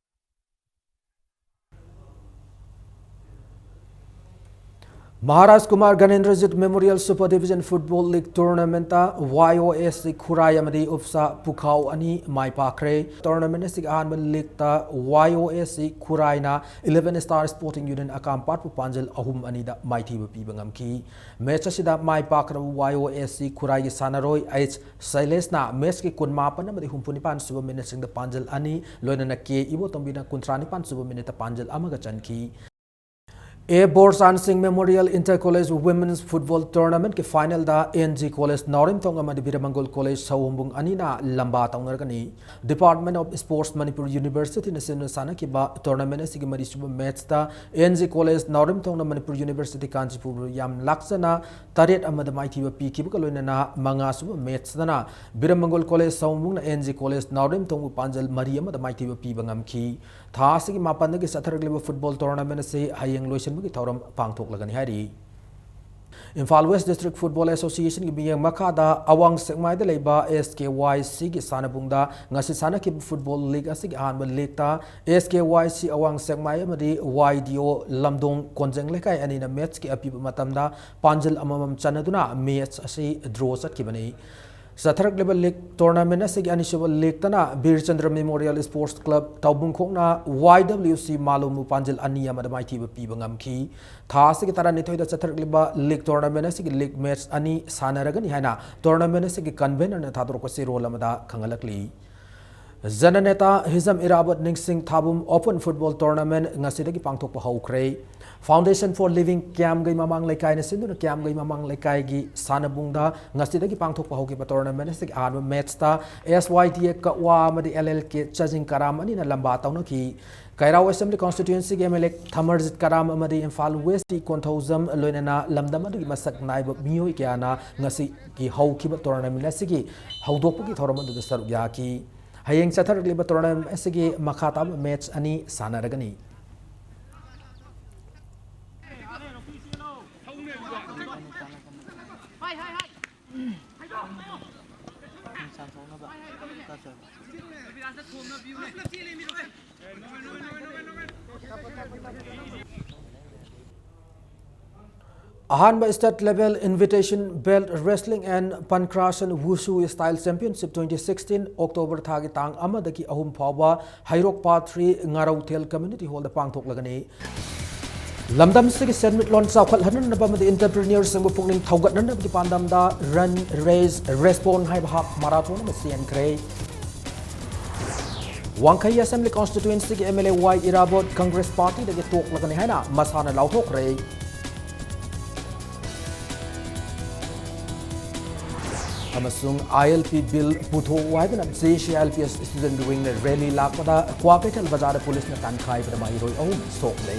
Maharaj Kumar Ganendrajit memorial super division football league tournament Y O S ꯁꯤ ꯈꯨꯔꯥꯏ ꯑꯃꯗꯤ ꯎꯞꯁꯥ ꯄꯨꯈꯥꯎ ꯑꯅꯤ ꯃꯥꯏ ꯄꯥꯛꯈ꯭ꯔꯦ꯫ ꯇꯣꯔꯅꯥꯃꯦꯟ ꯑꯁꯤꯒꯤ ꯑꯍꯥꯟꯕ ꯂꯤꯒꯇ ꯋꯥꯏ ꯑꯣ ꯑꯦꯁ ꯁꯤ ꯈꯨꯔꯥꯏꯅ ꯏꯂꯦꯚꯦꯟ ꯁ꯭ꯇꯥꯔ ꯁ꯭ꯄꯣꯔꯇꯤꯡ ꯌꯨꯅꯤꯌꯟ ꯑꯀꯥꯝꯄꯥꯠꯄꯨ ꯄꯥꯟꯖꯤꯜ ꯑꯍꯨꯝ ꯑꯅꯤꯗ ꯃꯥꯏꯊꯤꯕ ꯄꯤꯕ ꯉꯝꯈꯤ꯫ ꯃꯦꯠꯁ ꯑꯁꯤꯗ ꯃꯥꯏ ꯄꯥꯛꯈ꯭ꯔꯕ ꯋꯥꯏ ꯑꯣ ꯑꯦꯁ ꯁꯤ ꯈꯨꯔꯥꯏꯒꯤ ꯁꯥꯟꯅꯔꯣꯏ ꯑꯩꯆ ꯁꯩꯂꯦꯁꯅ ꯃꯦꯠꯁꯀꯤ ꯀꯨꯟꯃꯥꯄꯟ ꯑꯃꯗꯤ ꯍꯨꯝꯐꯨꯅꯤꯄꯥꯟ ꯁꯨꯕ ꯃꯤꯅꯤꯠꯁꯤꯡꯗ ꯄꯥꯟꯖꯤꯜ ꯑꯅꯤ, ꯂꯣꯏꯅꯅ ꯀꯦ ꯏꯕꯣꯇꯣꯝꯕꯤꯅ ꯀꯨꯟꯊ꯭ꯔꯥ ꯅꯤꯄꯥꯟ ꯁꯨꯕ ꯃꯤꯅꯤꯠꯇ ꯄꯥꯟꯖꯤꯜ ꯑꯃꯒ ꯆꯟꯈꯤ꯫ A Borchan Singh memorial inter college women's football ꯇꯣꯔꯅꯥꯃꯦꯟꯠꯀꯤ ꯐꯥꯏꯅꯦꯜꯗ ꯑꯦꯟ ꯖꯤ ꯀꯣꯂꯦꯖ ꯅꯥꯎꯔꯦꯝꯊꯣꯡ ꯑꯃꯗꯤ ꯕꯤꯔꯃꯪꯒꯣꯜ ꯀꯣꯂꯦꯖ ꯁꯑꯣꯝꯕꯨꯡ ꯑꯅꯤꯅ ꯂꯝꯕꯥ ꯇꯧꯅꯔꯒꯅꯤ꯫ ꯗꯤꯄꯥꯔꯠꯃꯦꯟꯠ ꯑꯣꯐ ꯁ꯭ꯄꯣꯔꯠꯁ ꯃꯅꯤꯄꯨꯔ ꯌꯨꯅꯤꯚꯔꯁꯤꯇꯤꯅ ꯁꯤꯟꯗꯨꯅ ꯁꯥꯟꯅꯈꯤꯕ ꯇꯣꯔꯅꯥꯃꯦꯟꯠ ꯑꯁꯤꯒꯤ ꯃꯔꯤꯁꯨꯕ ꯃꯦꯠꯁꯇ ꯑꯦꯟ ꯖꯤ ꯀꯣꯂꯦꯖ ꯅꯥꯎꯔꯦꯝꯊꯣꯡꯅ ꯃꯅꯤꯄꯨꯔ ꯌꯨꯅꯤꯚꯔꯁꯤꯇꯤ ꯀꯥꯟꯆꯤꯄꯨꯔꯕꯨ ꯌꯥꯝ ꯂꯥꯛꯆꯅ ꯇꯔꯦꯠ ꯑꯃꯗ ꯃꯥꯏꯊꯤꯕ ꯄꯤꯈꯤꯕꯒ ꯂꯣꯏꯅꯅ ꯃꯉꯥꯁꯨꯕ ꯃꯦꯠꯁꯇꯅ ꯕꯤꯔꯃꯪꯒꯣꯜ ꯀꯣꯂꯦꯖ ꯁꯑꯣꯝꯕꯨꯡꯅ ꯑꯦꯟ ꯖꯤ ꯀꯣꯂꯦꯖ ꯅꯥꯎꯔꯦꯝꯊꯣꯡꯕꯨ ꯄꯥꯟꯖꯜ ꯃꯔꯤ ꯑꯃꯗ ꯃꯥꯏꯊꯤꯕ ꯄꯤꯕ ꯉꯝꯈꯤ꯫ ꯊꯥ ꯑꯁꯤꯒꯤ ꯃꯥꯄꯟꯗꯒꯤ ꯆꯠꯊꯔꯛꯂꯤꯕ ꯐꯨꯠꯕꯣꯜ ꯇꯣꯔꯅꯥꯃꯦꯟꯠ ꯑꯁꯤ ꯍꯌꯦꯡ ꯂꯣꯏꯁꯤꯟꯕꯒꯤ ꯊꯧꯔꯝ ꯄꯥꯡꯊꯣꯛꯂꯒꯅꯤ ꯍꯥꯏꯔꯤ꯫ ꯏꯝꯐꯥꯜ ꯋꯦꯁ ꯗꯤꯁꯇ꯭ꯔꯤꯛ ꯐꯨꯠꯕꯣꯜ ꯑꯦꯁꯣꯁꯤꯌꯦꯁꯟꯒꯤ ꯃꯤꯠꯌꯦꯡ ꯃꯈꯥꯗ ꯑꯋꯥꯡ ꯁꯦꯛꯃꯥꯏꯗ ꯂꯩꯕ ꯑꯦꯁ ꯀꯦ ꯋꯥꯏ ꯁꯤꯒꯤ ꯁꯥꯟꯅꯕꯨꯡꯗ ꯉꯁꯤ ꯁꯥꯟꯅꯈꯤꯕ ꯐꯨꯠꯕꯣꯜ ꯂꯤꯒ ꯑꯁꯤꯒꯤ ꯑꯍꯥꯟꯕ ꯂꯦꯛꯇ ꯑꯦꯁ ꯀꯦ ꯋꯥꯏ ꯁꯤ ꯑꯋꯥꯡ ꯁꯦꯛꯃꯥꯏ ꯑꯃꯗꯤ ꯋꯥꯏ ꯗꯤ ꯑꯣ ꯂꯝꯗꯣꯡ ꯀꯣꯟꯖꯦꯡ ꯂꯩꯀꯥꯏ ꯑꯅꯤꯅ ꯃꯦꯠꯁꯀꯤ ꯑꯄꯤꯕ ꯃꯇꯝꯗ ꯄꯥꯟꯖꯤꯜ ꯑꯃꯃꯝ ꯆꯟꯅꯗꯨꯅ ꯃꯦꯠꯁ ꯑꯁꯤ ꯗ꯭ꯔꯣ ꯆꯠꯈꯤꯕꯅꯤ꯫ ꯆꯠꯊꯔꯛꯂꯤꯕ ꯂꯤꯒ ꯇꯣꯔꯅꯥꯃꯦꯟ ꯑꯁꯤꯒꯤ ꯑꯅꯤꯁꯨꯕ ꯂꯦꯛꯇꯅ ꯕꯤꯔꯆꯟꯗ꯭ꯔ ꯃꯦꯃꯣꯔꯤꯌꯦꯜ ꯁ꯭ꯄꯣꯔꯠꯁ ꯀ꯭ꯂꯕ ꯇꯥꯎꯕꯨꯡꯈꯣꯛꯅ ꯋꯥꯏ ꯗꯕ꯭ꯂꯤꯎ ꯁꯤ ꯃꯥꯂꯣꯝꯕꯨ ꯄꯥꯟꯖꯤꯜ ꯑꯅꯤ ꯑꯃꯗ ꯃꯥꯏꯊꯤꯕ ꯄꯤꯕ ꯉꯝꯈꯤ꯫ ꯊꯥ ꯑꯁꯤꯒꯤ ꯇꯔꯥꯅꯤꯊꯣꯏꯗ ꯆꯠꯊꯔꯛꯂꯤꯕ ꯂꯤꯒ ꯇꯣꯔꯅꯥꯃꯦꯟ ꯑꯁꯤꯒꯤ ꯂꯤꯒ ꯃꯦꯠꯁ ꯑꯅꯤ ꯁꯥꯟꯅꯔꯒꯅꯤ ꯍꯥꯏꯅ ꯇꯣꯔꯅꯥꯃꯦꯟ ꯑꯁꯤꯒꯤ ꯀꯟꯚꯦꯅꯔꯅ ꯊꯥꯗꯣꯔꯛꯄ ꯆꯦꯔꯣꯜ ꯑꯃꯗ ꯈꯪꯍꯜꯂꯛꯂꯤ꯫ ꯖꯅꯅꯦꯇꯥ ꯍꯤꯖꯝ ꯏꯔꯥꯕꯣꯠ ꯅꯤꯡꯁꯤꯡ ꯊꯥꯕꯨꯝ Open Football Tournament ꯉꯁꯤꯗꯒꯤ ꯄꯥꯡꯊꯣꯛꯄ ꯍꯧꯈ꯭ꯔꯦ꯫ Foundation for Living ꯀ꯭ꯌꯥꯝꯒꯩ ꯃꯃꯥꯡ ꯂꯩꯀꯥꯏꯅ ꯁꯤꯟꯗꯨꯅ ꯀ꯭ꯌꯥꯝꯒꯩ ꯃꯃꯥꯡ ꯂꯩꯀꯥꯏꯒꯤ ꯁꯥꯟꯅꯕꯨꯡꯗ ꯉꯁꯤꯗꯒꯤ ꯄꯥꯡꯊꯣꯛꯄ ꯍꯧꯈꯤꯕ tournament ꯑꯁꯤꯒꯤ ꯑꯍꯥꯟꯕ matchꯇ S Y D A ꯀꯛꯋꯥ ꯑꯃꯗꯤ L L K ꯆꯥꯖꯤꯡ ꯀꯔꯥꯝ ꯑꯅꯤꯅ ꯂꯝꯕꯥ ꯇꯧꯅꯈꯤ꯫ ꯀꯩꯔꯥꯎ Assembly Constituencyꯒꯤ M L A ꯊꯃꯔꯖꯤꯠ ꯀꯔꯥꯝ ꯑꯃꯗꯤ ꯏꯝꯐꯥꯜ Westꯀꯤ ꯀꯣꯟꯊꯧꯖꯝ ꯂꯣꯏꯅꯅ ꯂꯝꯗꯝ ꯑꯗꯨꯒꯤ ꯃꯁꯛ ꯅꯥꯏꯕ ꯃꯤꯑꯣꯏ ꯀꯌꯥꯅ ꯉꯁꯤꯒꯤ ꯍꯧꯈꯤꯕ tournament ꯑꯁꯤꯒꯤ ꯍꯧꯗꯣꯛꯄꯒꯤ ꯊꯧꯔꯝ ꯑꯗꯨꯗ ꯁꯔꯨꯛ ꯌꯥꯈꯤ꯫ ꯍꯌꯦꯡ ꯆꯠꯊꯔꯛꯂꯤꯕ tournament ꯑꯁꯤꯒꯤ ꯃꯈꯥ ꯇꯥꯕ match ꯑꯅꯤ ꯁꯥꯟꯅꯔꯒꯅꯤ꯫ ꯑꯍꯥꯟꯕ State Level Invitation Belt Wrestling and Pankration Wushu Style Championship twenty sixteen October ꯊꯥꯒꯤ ꯇꯥꯡ ꯑꯃꯗꯒꯤ ꯑꯍꯨꯝ ꯐꯥꯎꯕ ꯍꯩꯔꯣꯛ Part three ꯉꯥꯔꯧꯊꯦꯜ Community Hallꯗ ꯄꯥꯡꯊꯣꯛꯂꯒꯅꯤ꯫ ꯂꯝꯗꯝꯁꯤꯒꯤ ꯁꯦꯟꯃꯤꯠꯂꯣꯟ ꯆꯥꯎꯈꯠꯍꯟꯅꯕ ꯑꯃꯗꯤ entrepreneurꯁꯤꯡꯕꯨ ꯄꯨꯛꯅꯤꯡ ꯊꯧꯒꯠꯅꯅꯕꯒꯤ ꯄꯥꯟꯗꯝꯗ Run, Raise, Respond ꯍꯥꯏꯕ half marathon ꯑꯃ ꯆꯦꯟꯈ꯭ꯔꯦ꯫ ꯋꯥꯡꯈꯩ Assembly Constituencyꯒꯤ M L A Y Irabot Congress Partyꯗꯒꯤ ꯇꯣꯛꯂꯒꯅꯤ ꯍꯥꯏꯅ ꯃꯁꯥꯅ ꯂꯥꯎꯊꯣꯛꯈ꯭ꯔꯦ꯫ ꯑꯃꯁꯨꯡ I L P Bill ꯄꯨꯊꯣꯛꯎ ꯍꯥꯏꯗꯨꯅ J C I L P S Student Wingꯅ rally ꯂꯥꯛꯄꯗ ꯀ꯭ꯋꯥꯀꯩꯊꯦꯜ ꯕꯖꯥꯔꯗ ꯄꯨꯂꯤꯁꯅ ꯇꯥꯟꯈꯥꯏꯕꯗ ꯃꯍꯩꯔꯣꯏ ꯑꯍꯨꯝ ꯁꯣꯛꯂꯦ꯫